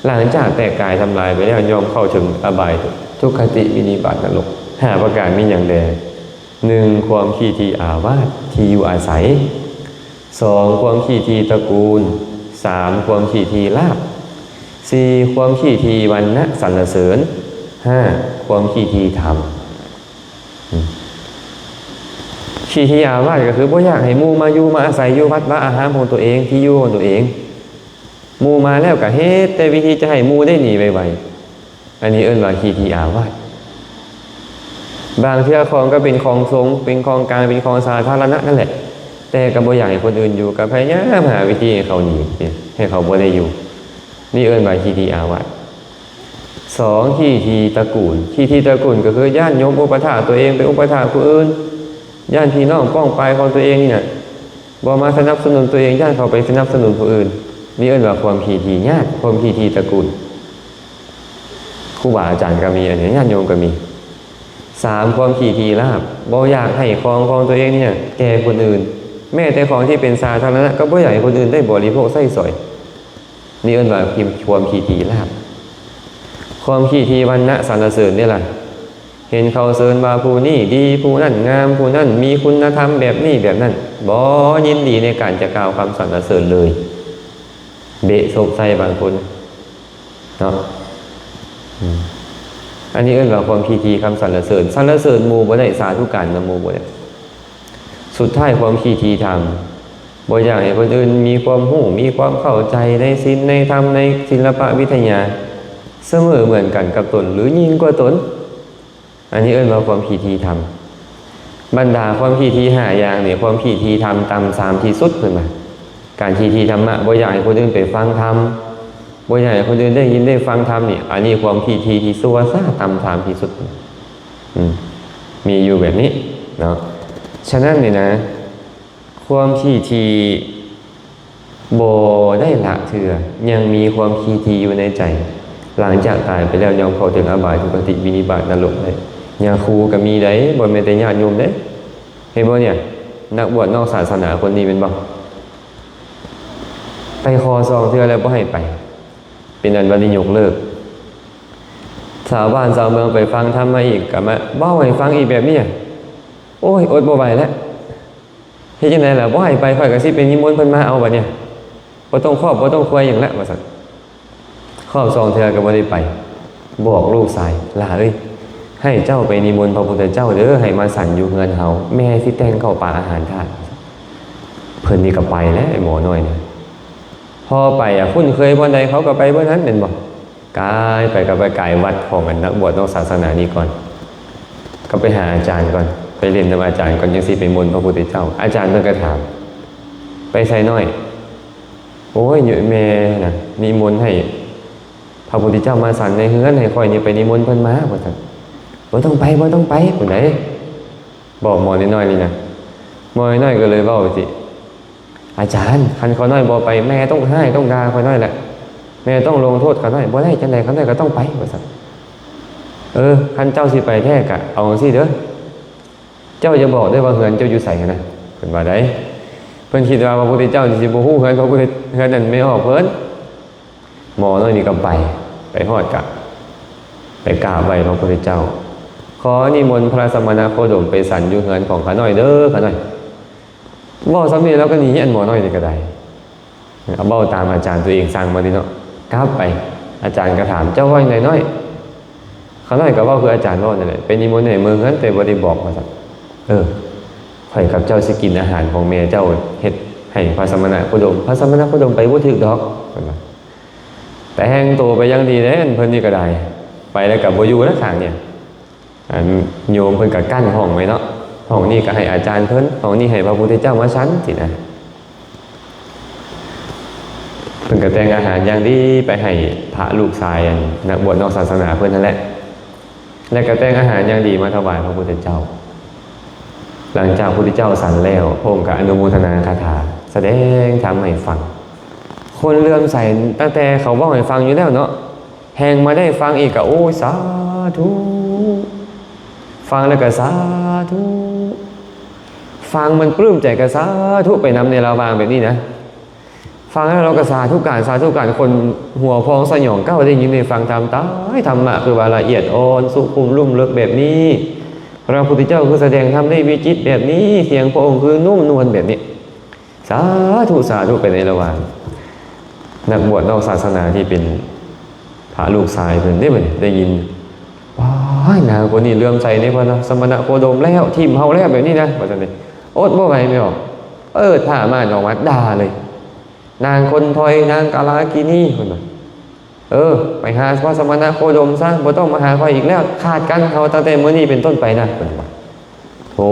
ຫຼັງຈາກແຕກກາຍທຳລາຍໄປແລ້ວ ຍ່ອມເຂົ້າເຖິງອະບາຍທຸກຄະຕິ ວິນິບາດນະລົກ. ຫ້າປະການມີຫຍັງແດ່? ໜຶ່ງ ຄວາມຂີ້ຖີ່ອາວາດທີ່ຢູ່ອາໄສ, ສອງ ຄວາມຂີ້ຖີ່ຕະກູນ, ສາມ ຄວາມຂີ້ຖີ່ລາບ, ສີ່ ຄວາມຂີ້ຖີ່ວັນນະສັນລະເສີນ, ຫ້າ ຄວາມຂີ້ຖີ່ທຳ. ອືມ ຂີ້ຖີ່ອາວາດກໍຄືບໍ່ຢາກໃຫ້ໝູ່ມາຢູ່ມາອາໄສຢູ່ວັດວາອາຮາມຂອງຕົວເອງ, ທີ່ຢູ່ຂອງຕົວເອງ. ໝູ່ມາແລ້ວກໍເຮັດແຕ່ວິທີຈະໃຫ້ໝູ່ໄດ້ໜີໄວໆ. ອັນນີ້ເອີ້ນວ່າຂີ້ຖີ່ອາວາດ. ບາງເທື່ອຂອງກໍເປັນຂອງສົງ, ເປັນຂອງກາງ, ເປັນຂອງສາທາລະນະນັ້ນແຫຼະ, ແຕ່ກໍບໍ່ຢາກໃຫ້ຄົນອື່ນຢູ່, ກໍພະຍາຍາມຫາວິທີໃຫ້ເຂົາໜີ, ໃຫ້ເຂົາບໍ່ໄດ້ຢູ່. ນີ້ເອີ້ນວ່າຂີ້ຖີ່ອາວາດ. ສອງ ຂີ້ຖີ່ຕະກູນ. ຂີ້ຖີ່ຕະກູນກໍຄືຢ້ານໂຍມອຸປະຖາກຕົວເອງໄປອຸປະຖາກຜູ້ອື່ນ, ຢ້ານພີ່ນ້ອງປ້ອງປາຍຂອງຕົວເອງນີ້ນະ ບໍ່ມາສະໜັບສະໜູນຕົວເອງ, ຢ້ານເຂົາໄປສະໜັບສະໜູນຜູ້ອື່ນ. ນີ້ເອີ້ນວ່າຄວາມຂີ້ຖີ່ຍາດ, ຄວາມຂີ້ຖີ່ຕະກູນ. ຄູບາອາຈານກໍມີ, ອັນນີ້ຍາດໂຍມກໍມີ. ສາມ ຄວາມຂີ້ຖີ່ລາບ, ບໍ່ຢາກໃຫ້ຂອງຂອງຕົວເອງນີ້ນະແກ່ຄົນອື່ນ, ແມ້ແຕ່ຂອງທີ່ເປັນສາທາລະນະກໍບໍ່ຢາກໃຫ້ຄົນອື່ນໄດ້ບໍລິໂພກໃຊ້ສອຍ. ນີ້ເອີ້ນວ່າຄວາມຂີ້ຖີ່ລາບ. ຄວາມຂີ້ຖີ່ວັນນະສັນລະເສີນເດ້ລະ, ເຫັນເຂົາເຊີນວ່າຜູ້ນີ້ດີ, ຜູ້ນັ້ນງາມ, ຜູ້ນັ້ນມີຄຸນນະທຳແບບນີ້ແບບນັ້ນ, ບໍ່ຍິນດີໃນການຈະກ່າວຄຳສັນລະເສີນເລີຍ. ເບະສົບໃສ່ບາງຄົນເນາະ. ອືມ ອັນນີ້ເອີ້ນວ່າຄວາມຖີ່ທີ່ຄຳສັນລະເສີນ. ສັນລະເສີນໝູ່ບໍ່ໄດ້, ສາທຸການນຳໝູ່ບໍ່ໄດ້. ສຸດທ້າຍຄວາມຖີ່ທີ່ທຳ ບໍ່ຢາກໃຫ້ຄົນອື່ນມີຄວາມຮູ້, ມີຄວາມເຂົ້າໃຈໃນສິນ, ໃນທຳ, ໃນສິນລະປະວິທະຍາ ສະເໝີເໝືອນກັນກັບຕົນ ຫຼື ຍິ່ງກວ່າຕົນ. ອັນນີ້ເອີ້ນວ່າຄວາມຖີ່ທີ່ທຳ. ບັນດາຄວາມຖີ່ທີ່ຫ້າຢ່າງນີ້ ຄວາມຖີ່ທີ່ທຳຕ່ຳຊາມທີ່ສຸດເພິ່ນວ່າ. ການຖີ່ທີ່ທຳມະ ບໍ່ຢາກໃຫ້ຄົນອື່ນໄປຟັງທຳ, ບໍ່ຢາກໃຫ້ຄົນອື່ນໄດ້ຍິນໄດ້ຟັງທຳນີ້ ອັນນີ້ຄວາມຖີ່ທີ່ທີ່ຊົ່ວຊ້າຕ່ຳຊາມທີ່ສຸດ. ອືມ ມີຢູ່ແບບນີ້ເນາະ. ສະນັ້ນນີ້ນະ ຄວາມຖີ່ທີ່ບໍ່ໄດ້ລະເທື່ອ ຍັງມີຄວາມຖີ່ທີ່ຢູ່ໃນໃຈ. ຫຼັງຈາກຕາຍໄປແລ້ວ ຍອມເຂົ້າເຖິງອະບາຍ, ທຸກຄະຕິ, ວິນິບາດ, ນະລົກໄດ້. ຍາຄູກໍມີໄດ໋, ບໍ່ແມ່ນແຕ່ຍາດໂຍມເດ້. ເຫັນບໍ່ເນຍ? ນັກບວດນອກສາສະໜາຄົນນີ້ແມ່ນບໍ່? ໄປຂໍສອງເທື່ອແລ້ວບໍ່ໃຫ້ໄປ, ເປັນອັນວ່າໄດ້ຍົກເລີກ. ຊາວບ້ານຊາວເມືອງໄປຟັງທຳມາອີກ ກໍມາເວົ້າໃຫ້ຟັງອີກແບບນີ້. ໂອ້ຍ ອົດບໍ່ໄຫວແລ້ວ. ເຮັດຈັ່ງໃດລະ? ບໍ່ໃຫ້ໄປ, ຂ້ອຍກໍຊິໄປນິມົນເພິ່ນມາເອົາບັດນີ້. ບໍ່ຕ້ອງຄອບ ບໍ່ຕ້ອງຄວາຍຫຍັງແລ້ວ ວ່າຊັ້ນ. ຄອບສອງເທື່ອກໍບໍ່ໄດ້ໄປ. ບອກລູກຊາຍ, ຫຼ້າເອີຍ, ໃຫ້ເຈົ້າໄປນິມົນພະພຸດທະເຈົ້າເດີ, ໃຫ້ມາສັນຢູ່ເຮືອນເຮົາ, ແມ່ຊິແຕ່ງເຂົ້າປາອາຫານທານ. ເພິ່ນນີ້ກໍໄປແລ້ວ ໄອ້ໝໍນ້ອຍນີ້. ພໍໄປອະ ຄຸ້ນເຄີຍບ່ອນໃດ ເຂົາກໍໄປບ່ອນນັ້ນແມ່ນບໍ່? ກາຍໄປ ກໍໄປກາຍວັດຂອງອັນນັກບວດນອກສາສະໜານີ້ກ່ອນ, ກໍໄປຫາອາຈານກ່ອນ, ໄປຫຼິ້ນນຳອາຈານກ່ອນ ຈັ່ງຊິໄປມົນພະພຸດທະເຈົ້າ. ອາຈານເພິ່ນກໍຖາມ, ໄປໃສນ້ອຍ? ໂອ້ຍ ແມ່ນະ ນິມົນໃຫ້ພະພຸດທະເຈົ້າມາສັນໃນເຮືອນ, ໃຫ້ຂ້ອຍນີ້ໄປນິມົນເພິ່ນມາ ວ່າຊັ້ນ. ບໍ່ຕ້ອງໄປ ບໍ່ຕ້ອງໄປ ພຸ້ນໃດ. ບອກໝໍນ້ອຍໆນີ້ນະ. ໝໍນ້ອຍກໍເລີຍເວົ້າໄປຕິ, ອາຈານ, ຄັນຂ້ານ້ອຍບໍ່ໄປ ແມ່ຕ້ອງຮ້າຍຕ້ອງດ່າຂ້ານ້ອຍແຫຼະ, ແມ່ຕ້ອງລົງໂທດຂ້ານ້ອຍ. ບໍ່ໄດ້, ຈັ່ງໃດຂ້ານ້ອຍກໍຕ້ອງໄປ ວ່າຊັ້ນ. ເອີ, ຄັນເຈົ້າຊິໄປແທ້ກະເອົາຈັ່ງຊີ້ເດີ, ເຈົ້າຢ່າບອກເດີວ່າເຮືອນເຈົ້າຢູ່ໃສຫັ້ນນະ, ເພິ່ນວ່າໄດ໋. ເພິ່ນຄິດວ່າພະພຸດທະເຈົ້ານີ້ຊິບໍ່ຮູ້ເຮືອນພະພຸດທະ ເຮືອນນັ້ນແມ່ອອກເພິ່ນ. ໝໍນ້ອຍນີ້ກໍໄປ, ໄປຮອດກະໄປກາບໄຫວ້ພະພຸດທະເຈົ້າ, ຂໍນິມົນພະສະມະນະໂຄດົມໄປສັນຢູ່ເຮືອນຂອງຂ້ານ້ອຍເດີ ຂ້ານ້ອຍ. ເວົ້າສ່ຳນີ້ແລ້ວກໍໜີ, ອັນໝໍນ້ອຍນີ້ກໍໄດ້ ເວົ້າຕາມອາຈານຕົວເອງສັ່ງມານີ້ເນາະ. ກັບໄປ, ອາຈານກໍຖາມ, ເຈົ້າເວົ້າຈັ່ງໃດນ້ອຍ? ຂ້ານ້ອຍກໍເວົ້າຄືອາຈານເວົ້ານັ້ນແຫຼະ, ໄປນິມົນໃຫ້ເມືອເຮືອນ ແຕ່ບໍ່ໄດ້ບອກ ວ່າຊັ້ນ. ເອີ, ຂ້ອຍກັບເຈົ້າຊິກິນອາຫານຂອງແມ່ເຈົ້າເຮັດໃຫ້ພະສະມະນະໂຄດົມ, ພະສະມະນະໂຄດົມໄປບໍ່ຖືກດອກ ເພິ່ນວ່າ. ແຕ່ແຮ່ງໂຕໄປຢ່າງດີເດ້ ເພິ່ນນີ້ກໍໄດ້, ໄປແລ້ວກໍບໍ່ຢູ່ແລ້ວຂ້າງນີ້. ອັນໂຍມເພິ່ນກໍກັ້ນຫ້ອງໄວ້ເນາະ, ຫ້ອງນີ້ກໍໃຫ້ອາຈານເພິ່ນ, ຫ້ອງນີ້ໃຫ້ພະພຸດທະເຈົ້າມາສັນ ຊີ້ນະ. ເພິ່ນກໍແຕ່ງອາຫານຢ່າງດີໄປໃຫ້ພະລູກຊາຍ ອັນນັກບວດນອກສາສະໜາເພິ່ນຫັ້ນແຫຼະ, ແລ້ວກໍແຕ່ງອາຫານຢ່າງດີມາຖວາຍພະພຸດທະເຈົ້າ. ຫຼັງຈາກພະພຸດທະເຈົ້າສັນແລ້ວ, ພະອົງກໍອະນຸໂມທະນາຄາຖາ, ສະແດງທຳໃຫ້ຟັງ. ຄົນເຫຼື້ອມໃສຕັ້ງແຕ່ເຂົາເວົ້າໃຫ້ຟັງຢູ່ແລ້ວເນາະ, ແຮ່ງມາໄດ້ຟັງອີກກໍ ໂອ້ຍ ສາທຸ, ຟັງແລ້ວກໍສາທຸ, ຟັງມັນປຶ້ມໃຈກໍສາທຸໄປນຳໃນລະຫວ່າງແບບນີ້ນະ. ຟັງແລ້ວເຮົາກໍສາທຸການ ສາທຸການ, ຄົນຫົວພອງສະຫຍອງກ້າວໄດ້ຍິນໄດ້ຟັງທຳ, ຕາຍ ທຳມະຄືວ່າລະອຽດອ່ອນສຸຂຸມລຸ່ມເລິກແບບນີ້, ພະພຸດທະເຈົ້າຄືສະແດງທຳໄດ້ວິຈິດແບບນີ້, ສຽງພະອົງຄືນຸ້ມນວນແບບນີ້. ສາທຸ ສາທຸໄປໃນລະຫວ່າງນັກບວດນອກສາສະໜາທີ່ເປັນພະລູກຊາຍເພິ່ນເດ້ ບັດນີ້ໄດ້ຍິນ, ວ້າຍ ນາງຄົນນີ້ເຫຼື້ອມໃສໃນພະສະມະນະໂຄດົມແລ້ວ, ຖິ້ມເຮົາແລ້ວ ແບບນີ້ນະ ວ່າຊັ້ນເດ້. ອົດບໍ່ໄຫວແມ່ອອກ, ເປີດຜ້າມ່ານອອກມາດ່າເລີຍ, ນາງຄົນຖອຍ, ນາງກາລາກິນີ ເພິ່ນວ່າ. ເອີ, ໄປຫາພະສະມະນະໂຄດົມຊະ, ບໍ່ຕ້ອງມາຫາຂ້ອຍອີກແລ້ວ, ຂາດກັນ, ເຮົາຕັ້ງແຕ່ມື້ນີ້ເປັນຕົ້ນໄປນະ ເພິ່ນວ່າ. ໂອ້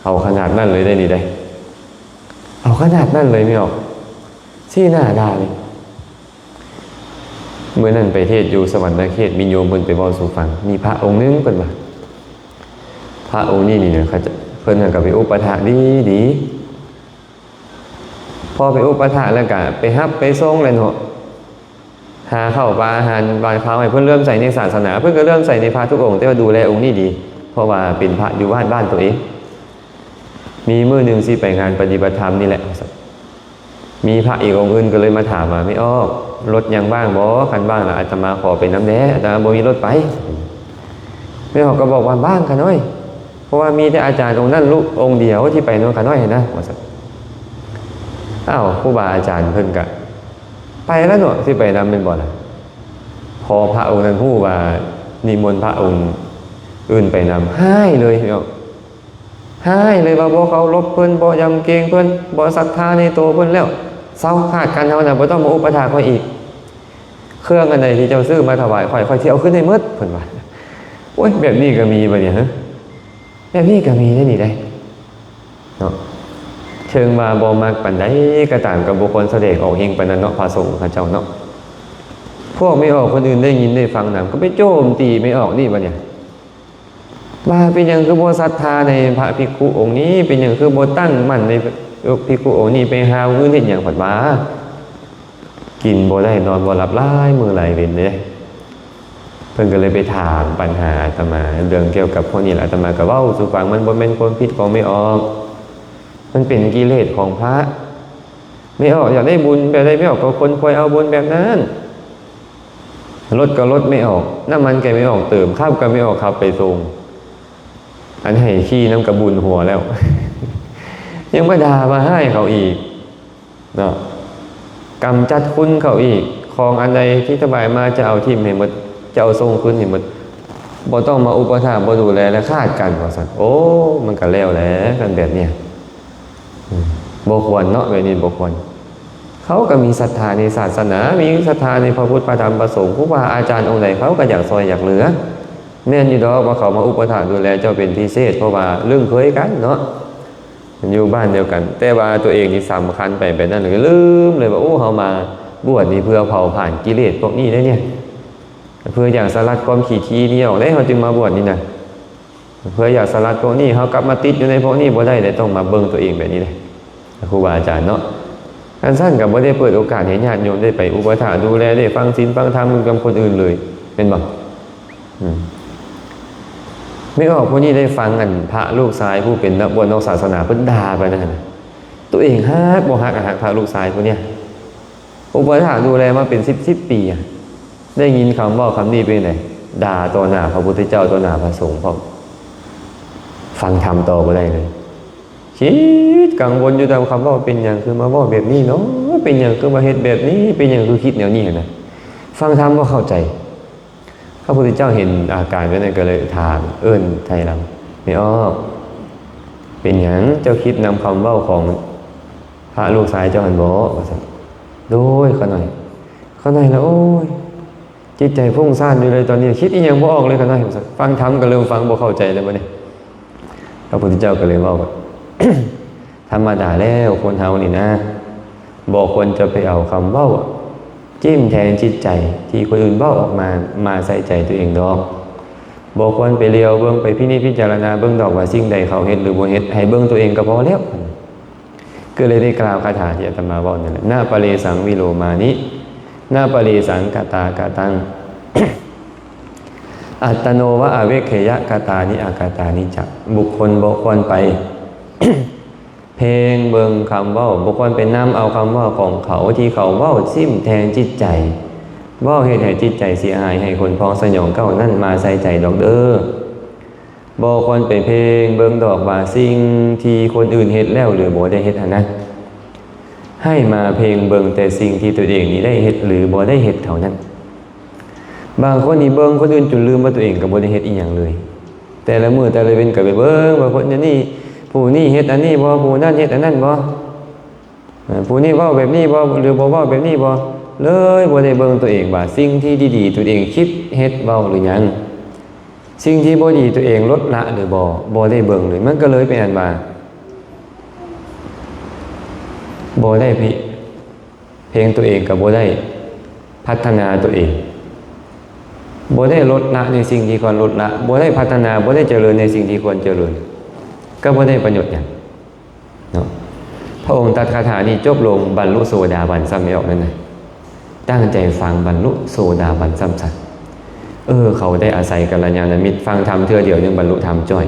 ເອົາຂະໜາດນັ້ນເລີຍໄດ໋ນີ້ໄດ໋, ເອົາຂະໜາດນັ້ນເລີຍແມ່ອອກ, ຊີ້ໜ້າດ່າເລີຍ. ມື້ນັ້ນໄປເທດຢູ່ສະຫວັນນະເຂດ, ມີໂຍມເພິ່ນໄປເວົ້າສູ່ຟັງ, ມີພະອົງໜຶ່ງ ເພິ່ນວ່າ, ພະອົງນີ້ນີ້ນະ ເຂົາເຈົ້າ ເພິ່ນກໍໄປອຸປະຖາກດີໆ. ພໍໄປອຸປະຖາກແລ້ວກໍໄປຮັບໄປສົ່ງແຫຼະເນາະ, ຫາເຂົ້າປາອາຫານຫວານຄາວໃຫ້ເພິ່ນເຫຼື້ອມໃສໃນສາສະໜາ, ເພິ່ນກໍເຫຼື້ອມໃສໃນພະທຸກອົງ, ແຕ່ວ່າດູແລອົງນີ້ດີ, ເພາະວ່າເປັນພະຢູ່ວັດບ້ານຕົວເອງ. ມີມື້ໜຶ່ງຊິໄປງານປະຕິບັດທຳນີ້ແຫຼະ ວ່າຊັ້ນ, ມີພະອີກອົງອື່ນກໍເລີຍມາຖາມວ່າ, ແມ່ອອກ, ລົດຍັງວ່າງບໍ່? ຄັນວ່າງລະອາດຕະມາຂໍໄປນຳແດ່, ອາດຕະມາບໍ່ມີລົດໄປ. ແມ່ອອກກໍບອກວ່າ, ວ່າງຂ້ານ້ອຍ, ເພາະວ່າມີແຕ່ອາຈານອົງນັ້ນ ລູກອົງດຽວທີ່ໄປນຳຂ້ານ້ອຍຫັ້ນນະ ວ່າຊັ້ນ. ອ້າວ, ຄູບາອາຈານເພິ່ນກະໄປແລ້ວເນາະ, ຊິໄປນຳແມ່ນບໍ່ລະ? ພໍພະອົງນັ້ນຮູ້ວ່ານິມົນພະອົງອື່ນໄປນຳ ຮ້າຍເລີຍເນາະ ຮ້າຍເລີຍວ່າບໍ່ເຄົາລົບເພິ່ນ ບໍ່ຢຳເກງເພິ່ນ ບໍ່ສັດທາໃນໂຕເພິ່ນແລ້ວ ເຊົາ ຂາດກັນ ເຮົານະ ບໍ່ຕ້ອງມາອຸປະຖາກຂ້ອຍອີກ ເຄື່ອງອັນໃດທີ່ເຈົ້າຊື້ມາຖວາຍຂ້ອຍ ຂ້ອຍຊິເອົາຄືນໃຫ້ໝົດ ເພິ່ນວ່າ. ໂອ້ຍ ແບບນີ້ກໍມີບໍ່ນີ້ ຮະ? ແບບນີ້ກໍມີໄດ໋ນີ້ເດ້ເນາະ. ເຖິງວ່າບໍ່ມັກປານໃດກໍຕາມ ກໍບໍ່ຄວນສະແດງອອກເຮັງປານນັ້ນເນາະ ພະສົງເຂົາເຈົ້າເນາະ. ພວກແມ່ອອກຄົນອື່ນໄດ້ຍິນໄດ້ຟັງນຳ ກໍໄປໂຈມຕີແມ່ອອກນີ້ບັດນີ້ ວ່າເປັນຫຍັງຄືບໍ່ສັດທາໃນພະພິກຂຸອົງນີ້ ເປັນຫຍັງຄືບໍ່ຕັ້ງໝັ້ນໃນພິກຂຸອົງນີ້ ໄປຫາເງິນເຮັດຫຍັງ ເພິ່ນວ່າ. ກິນບໍ່ໄດ້ນອນບໍ່ຫຼັບຫຼາຍມື້ຫຼາຍເວັນເດ້. ເພິ່ນກໍເລີຍໄປຖາມປັນຫາອາດຕະມາ ເລື່ອງກ່ຽວກັບພວກນີ້ແຫຼະ ອາດຕະມາກໍເວົ້າສູ່ຟັງ ມັນບໍ່ແມ່ນຄວາມຜິດຂອງແມ່ອອກ ມັນເປັນກິເລດຂອງພະ. ແມ່ອອກຢາກໄດ້ບຸນແບບໃດ ແມ່ອອກກໍຂົນຂວາຍເອົາບຸນແບບນັ້ນ ລົດກໍລົດແມ່ອອກ ນ້ຳມັນກໍແມ່ອອກເຕີມ ຂັບກໍແມ່ອອກຂັບໄປສົ່ງ ອັນໃຫ້ຂີ່ນຳກໍບຸນຫົວແລ້ວ ຍັງມາດ່າມາຮ້າຍເຂົາອີກ ເນາະ ກຳຈັດຄຸນເຂົາອີກ ຂອງອັນໃດທີ່ຖວາຍມາຈະເອົາຖິ້ມໃຫ້ໝົດ ຈະເອົາສົ່ງຄືນໃຫ້ໝົດ ບໍ່ຕ້ອງມາອຸປະຖາກ ບໍ່ດູແລ ແລະຂາດກັນວ່າຊັ້ນ. ໂອ້ ມັນກໍແລ້ວແຫຼະ ຄັນແບບເນີ້ຍ ອືມ ບໍ່ຄວນເນາະ ແບບນີ້ບໍ່ຄວນ. ເຂົາກໍມີສັດທາໃນສາສະໜາ ມີສັດທາໃນພະພຸດ ພະທຳ ພະສົງ ຄູບາອາຈານອົງໃດ ເຂົາກໍຢາກຊ່ອຍຢາກເຫຼືອ. ແມ່ນຢູ່ດອກວ່າເຂົາມາອຸປະຖາກດູແລເຈົ້າເປັນພິເສດ ເພາະວ່າລຶ້ງເຄີຍກັນເນາະ ຢູ່ບ້ານດຽວກັນ ແຕ່ວ່າຕົວເອງນີ້ສຳຄັນໄປແບບນັ້ນ ກໍລືມເລີຍວ່າ ໂອ້ ເຮົາມາບວດນີ້ເພື່ອເຜົາຜານກິເລດພວກນີ້ເດ້ເນຍ ເພື່ອຢາກສະຫຼັດຄວາມຂີ້ຖີ່ນີ້ອອກເດ້ ເຮົາຈຶ່ງມາບວດນີ້ນະ ເພື່ອຢາກສະຫຼັດພວກນີ້ ເຮົາກັບມາຕິດຢູ່ໃນພວກນີ້ບໍ່ໄດ້ເດ້ ຕ້ອງມາເບິ່ງຕົວເອງແບບນີ້ເດ້ ຄູບາອາຈານເນາະ. ຄັນຊັ້ນກໍບໍ່ໄດ້ເປີດໂອກາດໃຫ້ຍາດໂຍມໄດ້ໄປອຸປະຖາກດູແລ ໄດ້ຟັງສິນຟັງທຳນຳຄົນອື່ນເລີຍ ແມ່ນບໍ່? ອືມ ແມ່ອອກຜູ້ນີ້ໄດ້ຟັງອັນພະລູກຊາຍຜູ້ເປັນນັກບວດນອກສາສະໜາເພິ່ນດ່າໄປນັ້ນ ຕົວເອງຮັກບໍ່ຮັກ ຮັກພະລູກຊາຍຜູ້ນີ້ ອຸປະຖາກດູແລມາເປັນສິບສິບປີ ໄດ້ຍິນຄຳເວົ້າຄຳນີ້ເປັນໃດ? ດ່າຕໍ່ໜ້າພະພຸດທະເຈົ້າ ຕໍ່ໜ້າພະສົງພ້ອມ ຟັງທຳຕໍ່ບໍ່ໄດ້ເລີຍ. ຄິດກັງວົນຢູ່ນຳຄຳເວົ້າ ເປັນຫຍັງຄືມາເວົ້າແບບນີ້ເນາະ? ເປັນຫຍັງຄືມາເຮັດແບບນີ້? ເປັນຫຍັງຄືຄິດແນວນີ້ຫັ້ນນະ? ຟັງທຳບໍ່ເຂົ້າໃຈ. ພະພຸດທະເຈົ້າເຫັນອາການແບບນັ້ນ ກໍເລີຍຖາມ ເອີ້ນໄຖ່ຫຼັງ ແມ່ອອກ ເປັນຫຍັງເຈົ້າຄິດນຳຄຳເວົ້າຂອງພະລູກຊາຍເຈົ້າຫັ້ນບໍ? ວ່າຊັ້ນ. ໂດຍ ຂ້ານ້ອຍ ຂ້ານ້ອຍລະ ໂອ້ຍ ຈິດໃຈຟຸ້ງສ້ານຢູ່ເລີຍ ຕອນນີ້ຄິດອີ່ຫຍັງບໍ່ອອກເລີຍ ຂ້ານ້ອຍ ວ່າຊັ້ນ. ຟັງທຳກໍເລີ່ມຟັງບໍ່ເຂົ້າໃຈແລ້ວບັດນີ້. ພະພຸດທະເຈົ້າກໍເລີຍເວົ້າວ່າ ທຳມະດາແລ້ວຄົນເຮົານີ້ນະ ບໍ່ຄວນຈະໄປເອົາຄຳເວົ້າ ຈິ້ມແທງຈິດໃຈທີ່ຄົນອື່ນເວົ້າອອກມາ ມາໃສ່ໃຈຕົວເອງດອກ. ບໍ່ຄວນໄປຫຼຽວເບິ່ງ ໄປພິນິດພິຈາລະນາເບິ່ງດອກວ່າສິ່ງໃດເຂົາເຮັດຫຼືບໍ່ເຮັດ ໃຫ້ເບິ່ງຕົວເອງກໍພໍແລ້ວ. ກໍເລີຍໄດ້ກ່າວຄາຖາທີ່ອາດຕະມາເວົ້ານັ້ນແຫຼະ ນະປະເລສັງວິໂລມານິ ນະປະເລສັງກະຕາກະຕັງ ອັດຕະໂນວະອະເວກເຂຍະ ກະຕານິອາກະຕານິຈະ. ບຸກຄົນບໍ່ຄວນໄປເພງເບິ່ງຄຳເວົ້າ ບໍ່ຄວນໄປນຳເອົາຄຳເວົ້າຂອງເຂົາທີ່ເຂົາເວົ້າ ຊິ້ມແທງຈິດໃຈ ເວົ້າເຮັດໃຫ້ຈິດໃຈເສຍຫາຍ ໃຫ້ຄົນພອງສະຫຍອງເກົ່ານັ້ນມາໃສ່ໃຈດອກເດີ້. ບໍ່ຄວນໄປເພງເບິ່ງດອກວ່າສິ່ງທີ່ຄົນອື່ນເຮັດແລ້ວຫຼືບໍ່ໄດ້ເຮັດຫັ້ນນະ ໃຫ້ມາເພງເບິ່ງແຕ່ສິ່ງທີ່ຕົວເອງນີ້ໄດ້ເຮັດຫຼືບໍ່ໄດ້ເຮັດເທົ່ານັ້ນ. ບາງຄົນນີ້ເບິ່ງຄົນອື່ນຈົນລືມວ່າຕົວເອງກໍບໍ່ໄດ້ເຮັດອີ່ຫຍັງເລີຍ ແຕ່ລະມື້ແຕ່ລະເວັນກໍໄປເບິ່ງວ່າຄົນອັນນີ້ ຜູ້ນີ້ເຮັດອັນນີ້ບໍ່ ຜູ້ນັ້ນເຮັດອັນນັ້ນບໍ່ ເອີ ຜູ້ນີ້ເວົ້າແບບນີ້ບໍ່ ຫຼືບໍ່ເວົ້າແບບນີ້ບໍ່ ເລີຍບໍ່ໄດ້ເບິ່ງຕົວເອງວ່າສິ່ງທີ່ດີໆຕົວເອງຄິດເຮັດເວົ້າຫຼືຫຍັງ ສິ່ງທີ່ບໍ່ດີຕົວເອງລົດລະຫຼືບໍ່ ບໍ່ໄດ້ເບິ່ງເລີຍ ມັນກໍເລີຍເປັນອັນວ່າ ບໍ່ໄດ້ເພງຕົວເອງ ກໍບໍ່ໄດ້ພັດທະນາຕົວເອງ ບໍ່ໄດ້ລົດລະໃນສິ່ງທີ່ຄວນລົດລະ ບໍ່ໄດ້ພັດທະນາ ບໍ່ໄດ້ຈະເລີນໃນສິ່ງທີ່ຄວນຈະເລີນ ກໍບໍ່ໄດ້ປະໂຫຍດຫຍັງ. ເນາະ ພະອົງຕັດຄາຖານີ້ຈົບລົງ ບັນລຸໂສດາບັນຊ້ຳແມ່ອອກນັ້ນນະ ຕັ້ງໃຈຟັງ ບັນລຸໂສດາບັນຊ້ຳຊະ ເອີ ເຂົາໄດ້ອາໄສກັນລະຍານະມິດ ຟັງທຳເທື່ອດຽວຍັງບັນລຸທຳຈ້ອຍ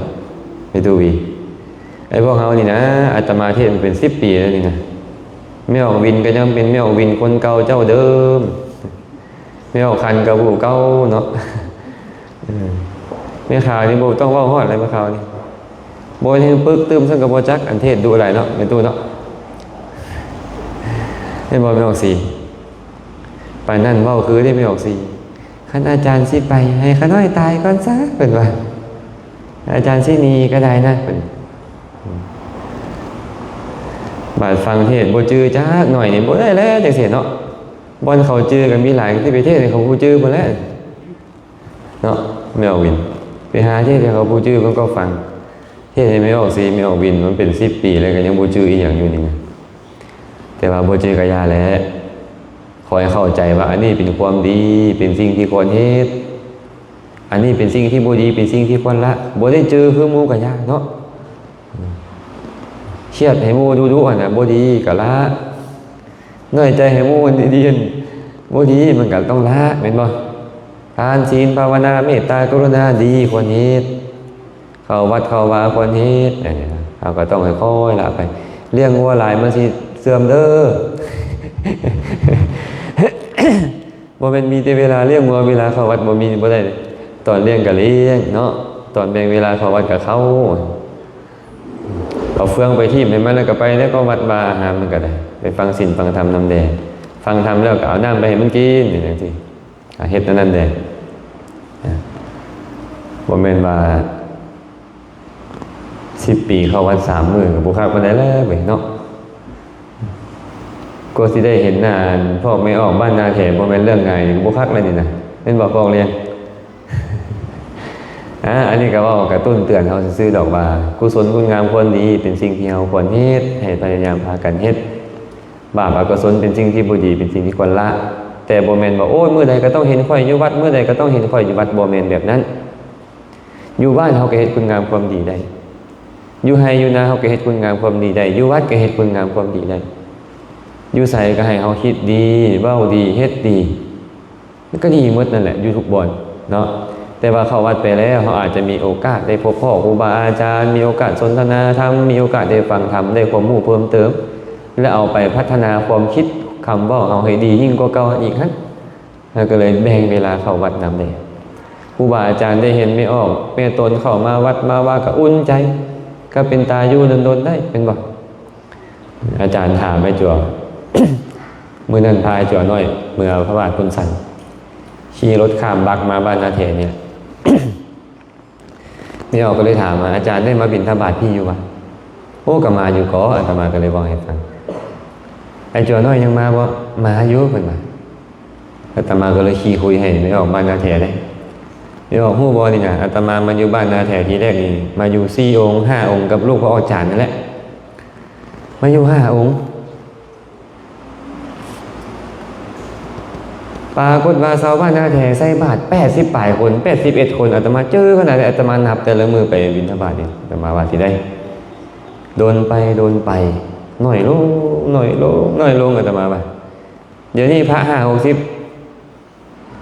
ໄປຕູວີ ໄອ້ພວກເຮົານີ້ນະ ອາດຕະມາເທດມາເປັນສິບປີແລ້ວນີ້ນະ ແມ່ອອກວິນກໍຍັງເປັນແມ່ອອກວິນຄົນເກົ່າເຈົ້າເດີມ. ແມ່ອອກຄັນກໍຜູ້ເກົ່າເນາະ ເອີ ແມ່ຂາວນີ້ບໍ່ຕ້ອງເວົ້າຮອດແລ້ວ ແມ່ຂາວນີ້ ບໍ່ແຮງປຶກຕື່ມຊັ້ນກໍບໍ່ຈັກ ອັນເທດດຸຫຼາຍເນາະ ແມ່ຕູ້ເນາະ ແມ່ນບໍ່ ແມ່ອອກສີ ປານນັ້ນເວົ້າຄືເດ້ ແມ່ອອກສີ ຂ ຄັນອາຈານຊິໄປ ໃຫ້ຂ້ານ້ອຍຕາຍກ່ອນຊະ ເພິ່ນວ່າ. ອາຈານຊິໜີກໍໄດ້ນະ ເພິ່ນ. ບາດຟັງເທດບໍ່ຈື່ຈັກໜ້ອຍນີ້ ບໍ່ໄດ້ແລ້ວ ຈັ່ງຊີ້ເນາະ. ບ່ອນເຂົາຈື່ກັນມີຫຼາຍ ຊິໄປເທດໃຫ້ເຂົາບໍ່ຈື່ພຸ້ນແຫຼະເນາະ ແມ່ອອກວິນ. ໄປຫາເທດໃຫ້ເຂົາບໍ່ຈື່ເພິ່ນກໍຟັງ. ເຮັດໃຫ້ແມ່ອອກສີ ແມ່ອອກວິນ ມັນເປັນສິບປີແລ້ວ ກໍຍັງບໍ່ຈື່ອີ່ຫຍັງຢູ່ນີ້ນະ. ແຕ່ວ່າບໍ່ຈື່ກໍຢ່າແຫຼະ. ຂໍໃຫ້ເຂົ້າໃຈວ່າອັນນີ້ເປັນຄວາມດີ ເປັນສິ່ງທີ່ຄວນເຮັດ. ອັນນີ້ເປັນສິ່ງທີ່ບໍ່ດີ ເປັນສິ່ງທີ່ຄວນລະ. ບໍ່ໄດ້ຈື່ຄືໝູ່ກໍຢ່າເນາະ. ຄຽດໃຫ້ໝູ່ດຸໆຫັ້ນນະ ບໍ່ດີກໍລະ. ນ້ອຍໃຈໃຫ້ໝູ່ດີໆ ບໍ່ດີ ມັນກໍຕ້ອງລະ ແມ່ນບໍ່? ທານ ສິນ ພາວະນາ ເມດຕາ ກະລຸນາ ດີ ຄວນເຮັດ. ເຂົ້າວັດເຂົ້າວາຄວນເຮັດ ເຮົາກໍຕ້ອງຄ່ອຍໆລະໄປ. ລ້ຽງງົວຫຼາຍມັນຊິເສື່ອມເດີ. ບໍ່ແມ່ນມີແຕ່ເວລາລ້ຽງງົວ ເວລາເຂົ້າວັດບໍ່ມີ ບໍ່ໄດ້. ຕອນລ້ຽງກໍລ້ຽງເນາະ ຕອນແບ່ງເວລາເຂົ້າວັດກໍເຂົ້າ. ເອົາເຟືອງໄປຖິ້ມໃຫ້ມັນ ແລ້ວກໍໄປ ແລ້ວກໍວັດວາອາຮາມມັນກໍໄດ້ ໄປຟັງສິນຟັງທຳນຳແດ່. ຟັງທຳແລ້ວກໍເອົານ້ຳໄປໃຫ້ມັນກິນ ຈັ່ງຊີ້. ອາ ເຮັດແນວນັ້ນແດ່. ອາ ບໍ່ແມ່ນວ່າສິບປີເຂົ້າວັດສາມມື້ກໍບໍ່ຄັກປານໃດແລ້ວເວີຍເນາະ. ກວ່າຊິໄດ້ເຫັນໜ້າພວກແມ່ອອກບ້ານນາແຖ ບໍ່ແມ່ນເລື່ອງງ່າຍ ກໍບໍ່ຄັກແລ້ວນີ້ນະ ແມ່ນບໍ່ ພວກລ້ຽງ? ອາ ອັນນີ້ກໍເວົ້າກະຕຸ້ນເຕືອນເຮົາຊື່ໆດອກວ່າ ກຸສົນຄຸນງາມຄວາມດີເປັນສິ່ງທີ່ເຮົາຄວນເຮັດ ໃຫ້ພະຍາຍາມພາກັນເຮັດ. ບາບອະກຸສົນເປັນສິ່ງທີ່ບໍ່ດີ ເປັນສິ່ງທີ່ຄວນລະ. ແຕ່ບໍ່ແມ່ນວ່າ ໂອ້ຍ ມື້ໃດກໍຕ້ອງເຫັນຂ້ອຍຢູ່ວັດ ມື້ໃດກໍຕ້ອງເຫັນຂ້ອຍຢູ່ວັດ ບໍ່ແມ່ນແບບນັ້ນ. ຢູ່ບ້ານເຮົາກໍເຮັດຄຸນງາມຄວາມດີໄດ້ ຢູ່ໄຮ່ຢູ່ນາເຮົາກໍເຮັດຄຸນງາມຄວາມດີໄດ້ ຢູ່ວັດກໍເຮັດຄຸນງາມຄວາມດີໄດ້. ຢູ່ໃສກໍໃຫ້ເຮົາຄິດດີ ເວົ້າດີ ເຮັດດີ ມັນກໍດີໝົດນັ້ນແຫຼະ ຢູ່ທຸກບ່ອນເນາະ. ແຕ່ວ່າເຂົ້າວັດໄປແລ້ວ ເຮົາອາດຈະມີໂອກາດໄດ້ພົບພໍ້ຄູບາອາຈານ ມີໂອກາດສົນທະນາທຳ ມີໂອກາດໄດ້ຟັງທຳ ໄດ້ຄວາມຮູ້ເພີ່ມເຕີມ ແລະ ເອົາໄປພັດທະນາຄວາມຄິດຄຳເວົ້າເຮົາໃຫ້ດີຍິ່ງກວ່າເກົ່າອີກຫັ້ນ. ເຮົາກໍເລີຍແບ່ງເວລາເຂົ້າວັດນຳແດ່. ຄູບາອາຈານໄດ້ເຫັນແມ່ອອກແມ່ຕົນເຂົ້າມາວັດມາວາກໍອຸ່ນໃຈ ກໍເປັນຕາຢູ່ດົນໆໄດ້ ແມ່ນບໍ່? ອາຈານຖາມອ້າຍຈົວ ມື້ນັ້ນພາອ້າຍຈົວນ້ອຍເມືອພະບາດພຸ້ນສັນ ຂີ່ລົດຂ້າມບັກມາບ້ານນາແຖນີ້. ແມ່ອອກກໍເລີຍຖາມວ່າ ອາຈານໄດ້ມາບິນທະບາດພີ້ຢູ່ຫວາ? ໂອ້ ກໍມາຢູ່ກໍ ອາດຕະມາກໍເລີຍເວົ້າໃຫ້ຟັງ. ອ້າຍຈົວນ້ອຍຍັງມາບໍ່? ມາຢູ່ ເພິ່ນວ່າ. ອາດຕະມາກໍເລີຍຂີ່ຄຸຍໃຫ້ແມ່ອອກບ້ານນາແຖເດ້. ແມ່ອອກຮູ້ບໍ່ນີ້ນະ ອາດຕະມາມາຢູ່ບ້ານນາແຖທີແລກນີ້ ມາຢູ່ສີ່ອົງຫ້າອົງກັບລູກພະອາຈານນັ້ນແຫຼະ ມາຢູ່ຫ້າອົງ. ປາກົດວ່າຊາວບ້ານນາແຖໃສ່ບາດແປດສິບປາຍຄົນ ແປດສິບເອັດຄົນ. ອາດຕະມາຈື່ຂະໜາດໃດ ອາດຕະມານັບແຕ່ລະມື້ໄປບິນທະບາດນີ້ ອາດຕະມາວ່າຊິໄດ້ ດົນໄປ ດົນໄປ ໜ້ອຍລົງ ໜ້ອຍລົງ ໜ້ອຍລົງ ອາດຕະມາວ່າ. ດຽວນີ້ພະຫ້າຫົກສິບ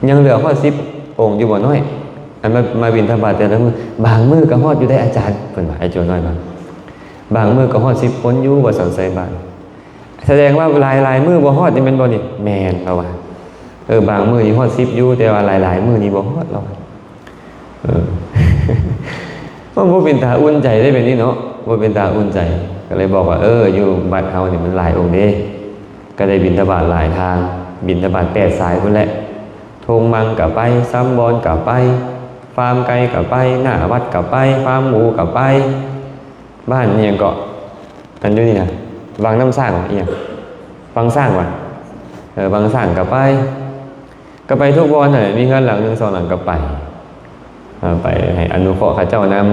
ຍັງເຫຼືອຮອດສິບອົງຢູ່ບໍ່ນ້ອຍ ອັນມາ ມາບິນທະບາດແຕ່ລະມື້? ບາງມື້ກໍຮອດຢູ່ໄດ໋ອາຈານ ເພິ່ນວ່າ ອ້າຍຈົວນ້ອຍວ່າ. ບາງມື້ກໍຮອດສິບຄົນຢູ່ວ່າຊັ້ນ ໃສ່ບາດ. ສະແດງວ່າຫຼາຍໆມື້ບໍ່ຮອດນີ້ແມ່ນບໍ່ນີ້? ແມ່ນ ລາວວ່າ. ເອີ ບາງມື້ນີ້ຮອດສິບຢູ່ ແຕ່ວ່າຫຼາຍໆມື້ນີ້ບໍ່ຮອດ ລາວວ່າ. ເອີ ມັນບໍ່ເປັນຕາອຸ່ນໃຈເດ້ແບບນີ້ເນາະ ບໍ່ເປັນຕາອຸ່ນໃຈ. ກໍເລີຍບອກວ່າ ເອີ ຢູ່ວັດເຮົານີ້ມັນຫຼາຍອົງເດ້ ກໍໄດ້ບິນທະບາດຫຼາຍທາງ ບິນທະບາດແປດສາຍພຸ້ນແຫຼະ. ທົ່ງມັງກໍໄປ ຊຳບອນກໍໄປ ຟາມໄກ່ກໍໄປ ໜ້າວັດກໍໄປ ຟາມໝູກໍໄປ. ບ້ານອີ່ຫຍັງເກາະ ອັນຢູ່ນີ້ນະ ວັງນ້ຳຊ້າງ ອີ່ຫຍັງ ວັງຊ້າງຫວາ? ເອີ ວັງຊ້າງກໍໄປ ກໍໄປທຸກບ່ອນຫັ້ນແຫຼະ ມີເຮືອນຫຼັງໜຶ່ງສອງຫຼັງກໍໄປ ເອີ ໄປໃຫ້ອະນຸເຄາະເຂົາເຈົ້ານຳ.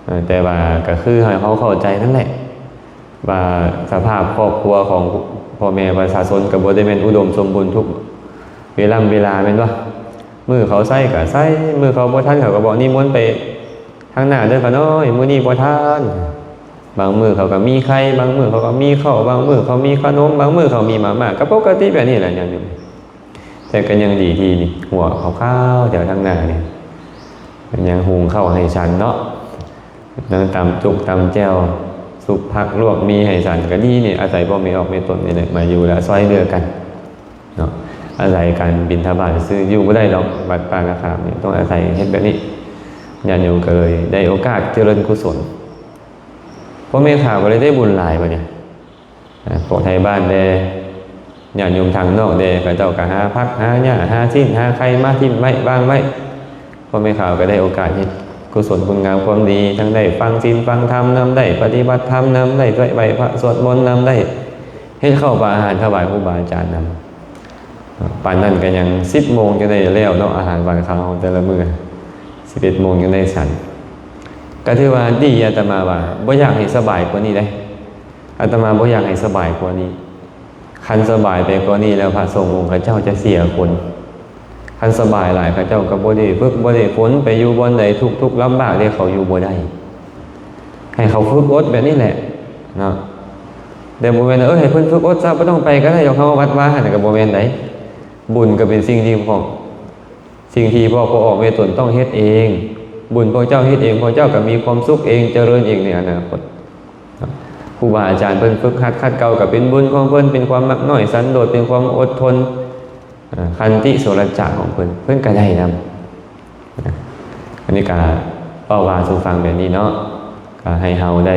ເອີ ແຕ່ວ່າກໍຄືໃຫ້ເຮົາເຂົ້າໃຈນັ້ນແຫຼະ ວ່າສະພາບຄອບຄົວຂອງພໍ່ແມ່ປະຊາຊົນກໍບໍ່ໄດ້ແມ່ນອຸດົມສົມບູນທຸກເວລາເວລາ ແມ່ນບໍ່? ມື້ເຂົາໃຊ້ກໍໃຊ້ ມື້ເຂົາບໍ່ທັນເຂົາກໍບອກ ນິມົນໄປທາງໜ້າເດີຂ້ານ້ອຍ ມື້ນີ້ບໍ່ທັນ. ບາງມື້ເຂົາກໍມີໄຂ່ ບາງມື້ເຂົາກໍມີເຂົ້າ ບາງມື້ເຂົາມີຂະໜົມ ບາງມື້ເຂົາມີມາມ່າ ກໍປົກກະຕິແບບນີ້ແຫຼະ ຍາມນີ້. ແຕ່ກໍຍັງດີທີ່ຫົວຂາວໆແຖວທາງໜ້ານີ້ ມັນຍັງຫຸງເຂົ້າໃຫ້ສັນເນາະ ຍັງຕຳຈຸກຕຳແຈ່ວ ສຸກຜັກລວກໝີ່ໃຫ້ສັນ ກໍດີນີ້. ອາໄສພວກແມ່ອອກແມ່ຕົນນີ້ແຫຼະ ມາຢູ່ແລ້ວຊ່ອຍເຫຼືອກັນເນາະ. ອາໄສການບິນທະບາດຊື່ຢູ່ບໍ່ໄດ້ດອກ ວັດປ່ານາຄາມນີ້ ຕ້ອງອາໄສເຮັດແບບນີ້. ຍາດໂຍມກໍເລີຍໄດ້ໂອກາດຈະເລີນກຸສົນ ພໍ່ແມ່ຂ້າກໍເລີຍໄດ້ບຸນຫຼາຍບັດນີ້. ອາ ພວກໄທບ້ານແດ່ ຍາດໂຍມທາງນອກແດ່ ເຂົາເຈົ້າກໍຫາຜັກ ຫາຫຍ້າ ຫາຊີ້ນ ຫາໄຂ່ມາຖິ້ມໄວ້ ວາງໄວ້. ພໍ່ແມ່ຂາວກໍໄດ້ໂອກາດເຮັດກຸສົນຄຸນງາມຄວາມດີ ທັງໄດ້ຟັງສິນຟັງທຳນຳ ໄດ້ປະຕິບັດທຳນຳ ໄດ້ໄຫວ້ພະສວດມົນນຳ ໄດ້ເຮັດເຂົ້າປາອາຫານຖວາຍຄູບາອາຈານນຳ. ປານນັ້ນກໍຍັງສິບໂມງຈັ່ງໄດ້ແລ້ວເນາະ ອາຫານຫວານຄາວຂອງແຕ່ລະມື້ ສິບເອັດໂມງຈັ່ງໄດ້ສັນ. ກໍຖືວ່າດີ ອາດຕະມາວ່າບໍ່ຢາກໃຫ້ສະບາຍກວ່ານີ້ເດ້ ອາດຕະມາບໍ່ຢາກໃຫ້ສະບາຍກວ່ານີ້. ຄັນສະບາຍໄປກວ່ານີ້ແລ້ວ ພະສົງອົງເຂົາເຈົ້າຈະເສຍຄົນ. ຄັນສະບາຍຫຼາຍ ເຂົາເຈົ້າກໍບໍ່ໄດ້ຝຶກ ບໍ່ໄດ້ຝົນ ໄປຢູ່ບ່ອນໃດທຸກໆລຳບາກເດ້ ເຂົາຢູ່ບໍ່ໄດ້. ໃຫ້ເຂົາຝຶກອົດແບບນີ້ແຫຼະເນາະ. ແຕ່ບໍ່ແມ່ນວ່າ ເອີ ໃຫ້ເພິ່ນຝຶກອົດຊະ ບໍ່ຕ້ອງໄປກໍໄດ້ດອກ ເຮົາວັດວາຫັ້ນ ກໍບໍ່ແມ່ນໃດ. ບຸນກໍເປັນສິ່ງທີ່ພວກ ສິ່ງທີ່ພວก ພวกออกเวตนต้องเฮ็ດเอง ບຸນພວກເຈົ້າເຮັດເອງ ພວກເຈົ້າກໍມີຄວາມສຸກເອງ ຈະເລີນເອງໃນອະນາຄົດ. ຄູບາອາຈານເພິ່ນຝຶກຫັດຂັດເກົາກໍເປັນບຸນຂອງເພິ່ນ ເປັນຄວາມມັກນ້ອຍສັນໂດດ ເປັນຄວາມອົດທົນ ເອີ ຂັນຕິໂສລະຈະຂອງເພິ່ນ ເພິ່ນກໍໄດ້ນຳ. ອັນນີ້ກໍເວົ້າວ່າສູ່ຟັງແບບນີ້ເນາະ ກໍໃຫ້ເຮົາໄດ້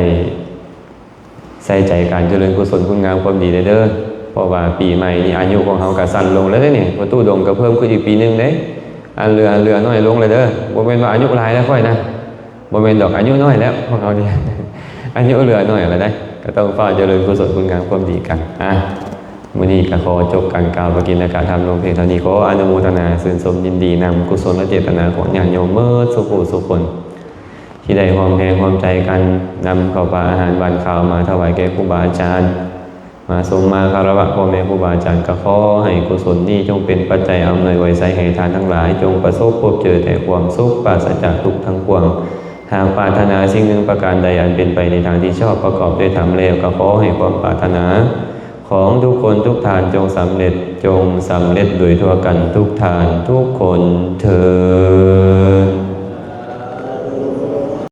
ໃສ່ໃຈການຈະເລີນກຸສົນຄຸນງາມຄວາມດີເດີ ເພາະວ່າປີໃໝ່ນີ້ອາຍຸຂອງເຮົາກໍສັ້ນລົງແລ້ວເດ້ນີ້ ພໍ່ຕູ້ດົງກໍເພີ່ມຂຶ້ນອີກປີໜຶ່ງເດ້ ອັນເຫຼືອ ອັນເຫຼືອນ້ອຍລົງແລ້ວເດີ. ບໍ່ແມ່ນວ່າອາຍຸຫຼາຍແລ້ວຂ້ອຍນະ ບໍ່ແມ່ນດອກ ອາຍຸນ້ອຍແລ້ວພວກເຮົານີ້ ອາຍຸເຫຼືອນ້ອຍແລ້ວເດ້. ກໍຕ້ອງຟ້າວຈະເລີນກຸສົນຄຸນງາມຄວາມດີກັນ. ອ່າ ມື້ນີ້ກໍຂໍຈົບການກ່າວປະກິນນະກະທຳລົງພຽງເທົ່ານີ້. ຂໍອະນຸໂມທະນາຊື່ນຊົມຍິນດີນຳກຸສົນລະເຈດຕະນາຂອງຍາດໂຍມເໝິດສູ່ຜູ້ສູ່ຄົນ ທີ່ໄດ້ຮ່ວມແຮງຮ່ວມໃຈກັນນຳເຂົ້າປາອາຫານຫວານຄາວມາຖວາຍແກ່ຄູບາອາຈານ ມາຊົມມາຄາລະວະພໍ່ແມ່ຄູບາອາຈານ. ກໍຂໍໃຫ້ກຸສົນນີ້ຈົ່ງເປັນປັດໄຈອຳນວຍອວຍໄຊໃຫ້ທ່ານທັງຫຼາຍ ຈົ່ງປະສົບພົບເຈີແຕ່ຄວາມສຸກ ປາສະຈາກທຸກທັງປວງ. ຫາກປາດຖະໜາສິ່ງໜຶ່ງປະການໃດອັນເປັນໄປໃນທາງທີ່ຊອບປະກອບດ້ວຍທຳແລ້ວ ກໍຂໍໃຫ້ຄວາມປາດຖະໜາຂອງທຸກຄົນທຸກທ່ານຈົ່ງສຳເລັດ ຈົ່ງສຳເລັດໂດຍທົ່ວກັນທຸກທ່ານທຸກຄົນເທີ້ນ.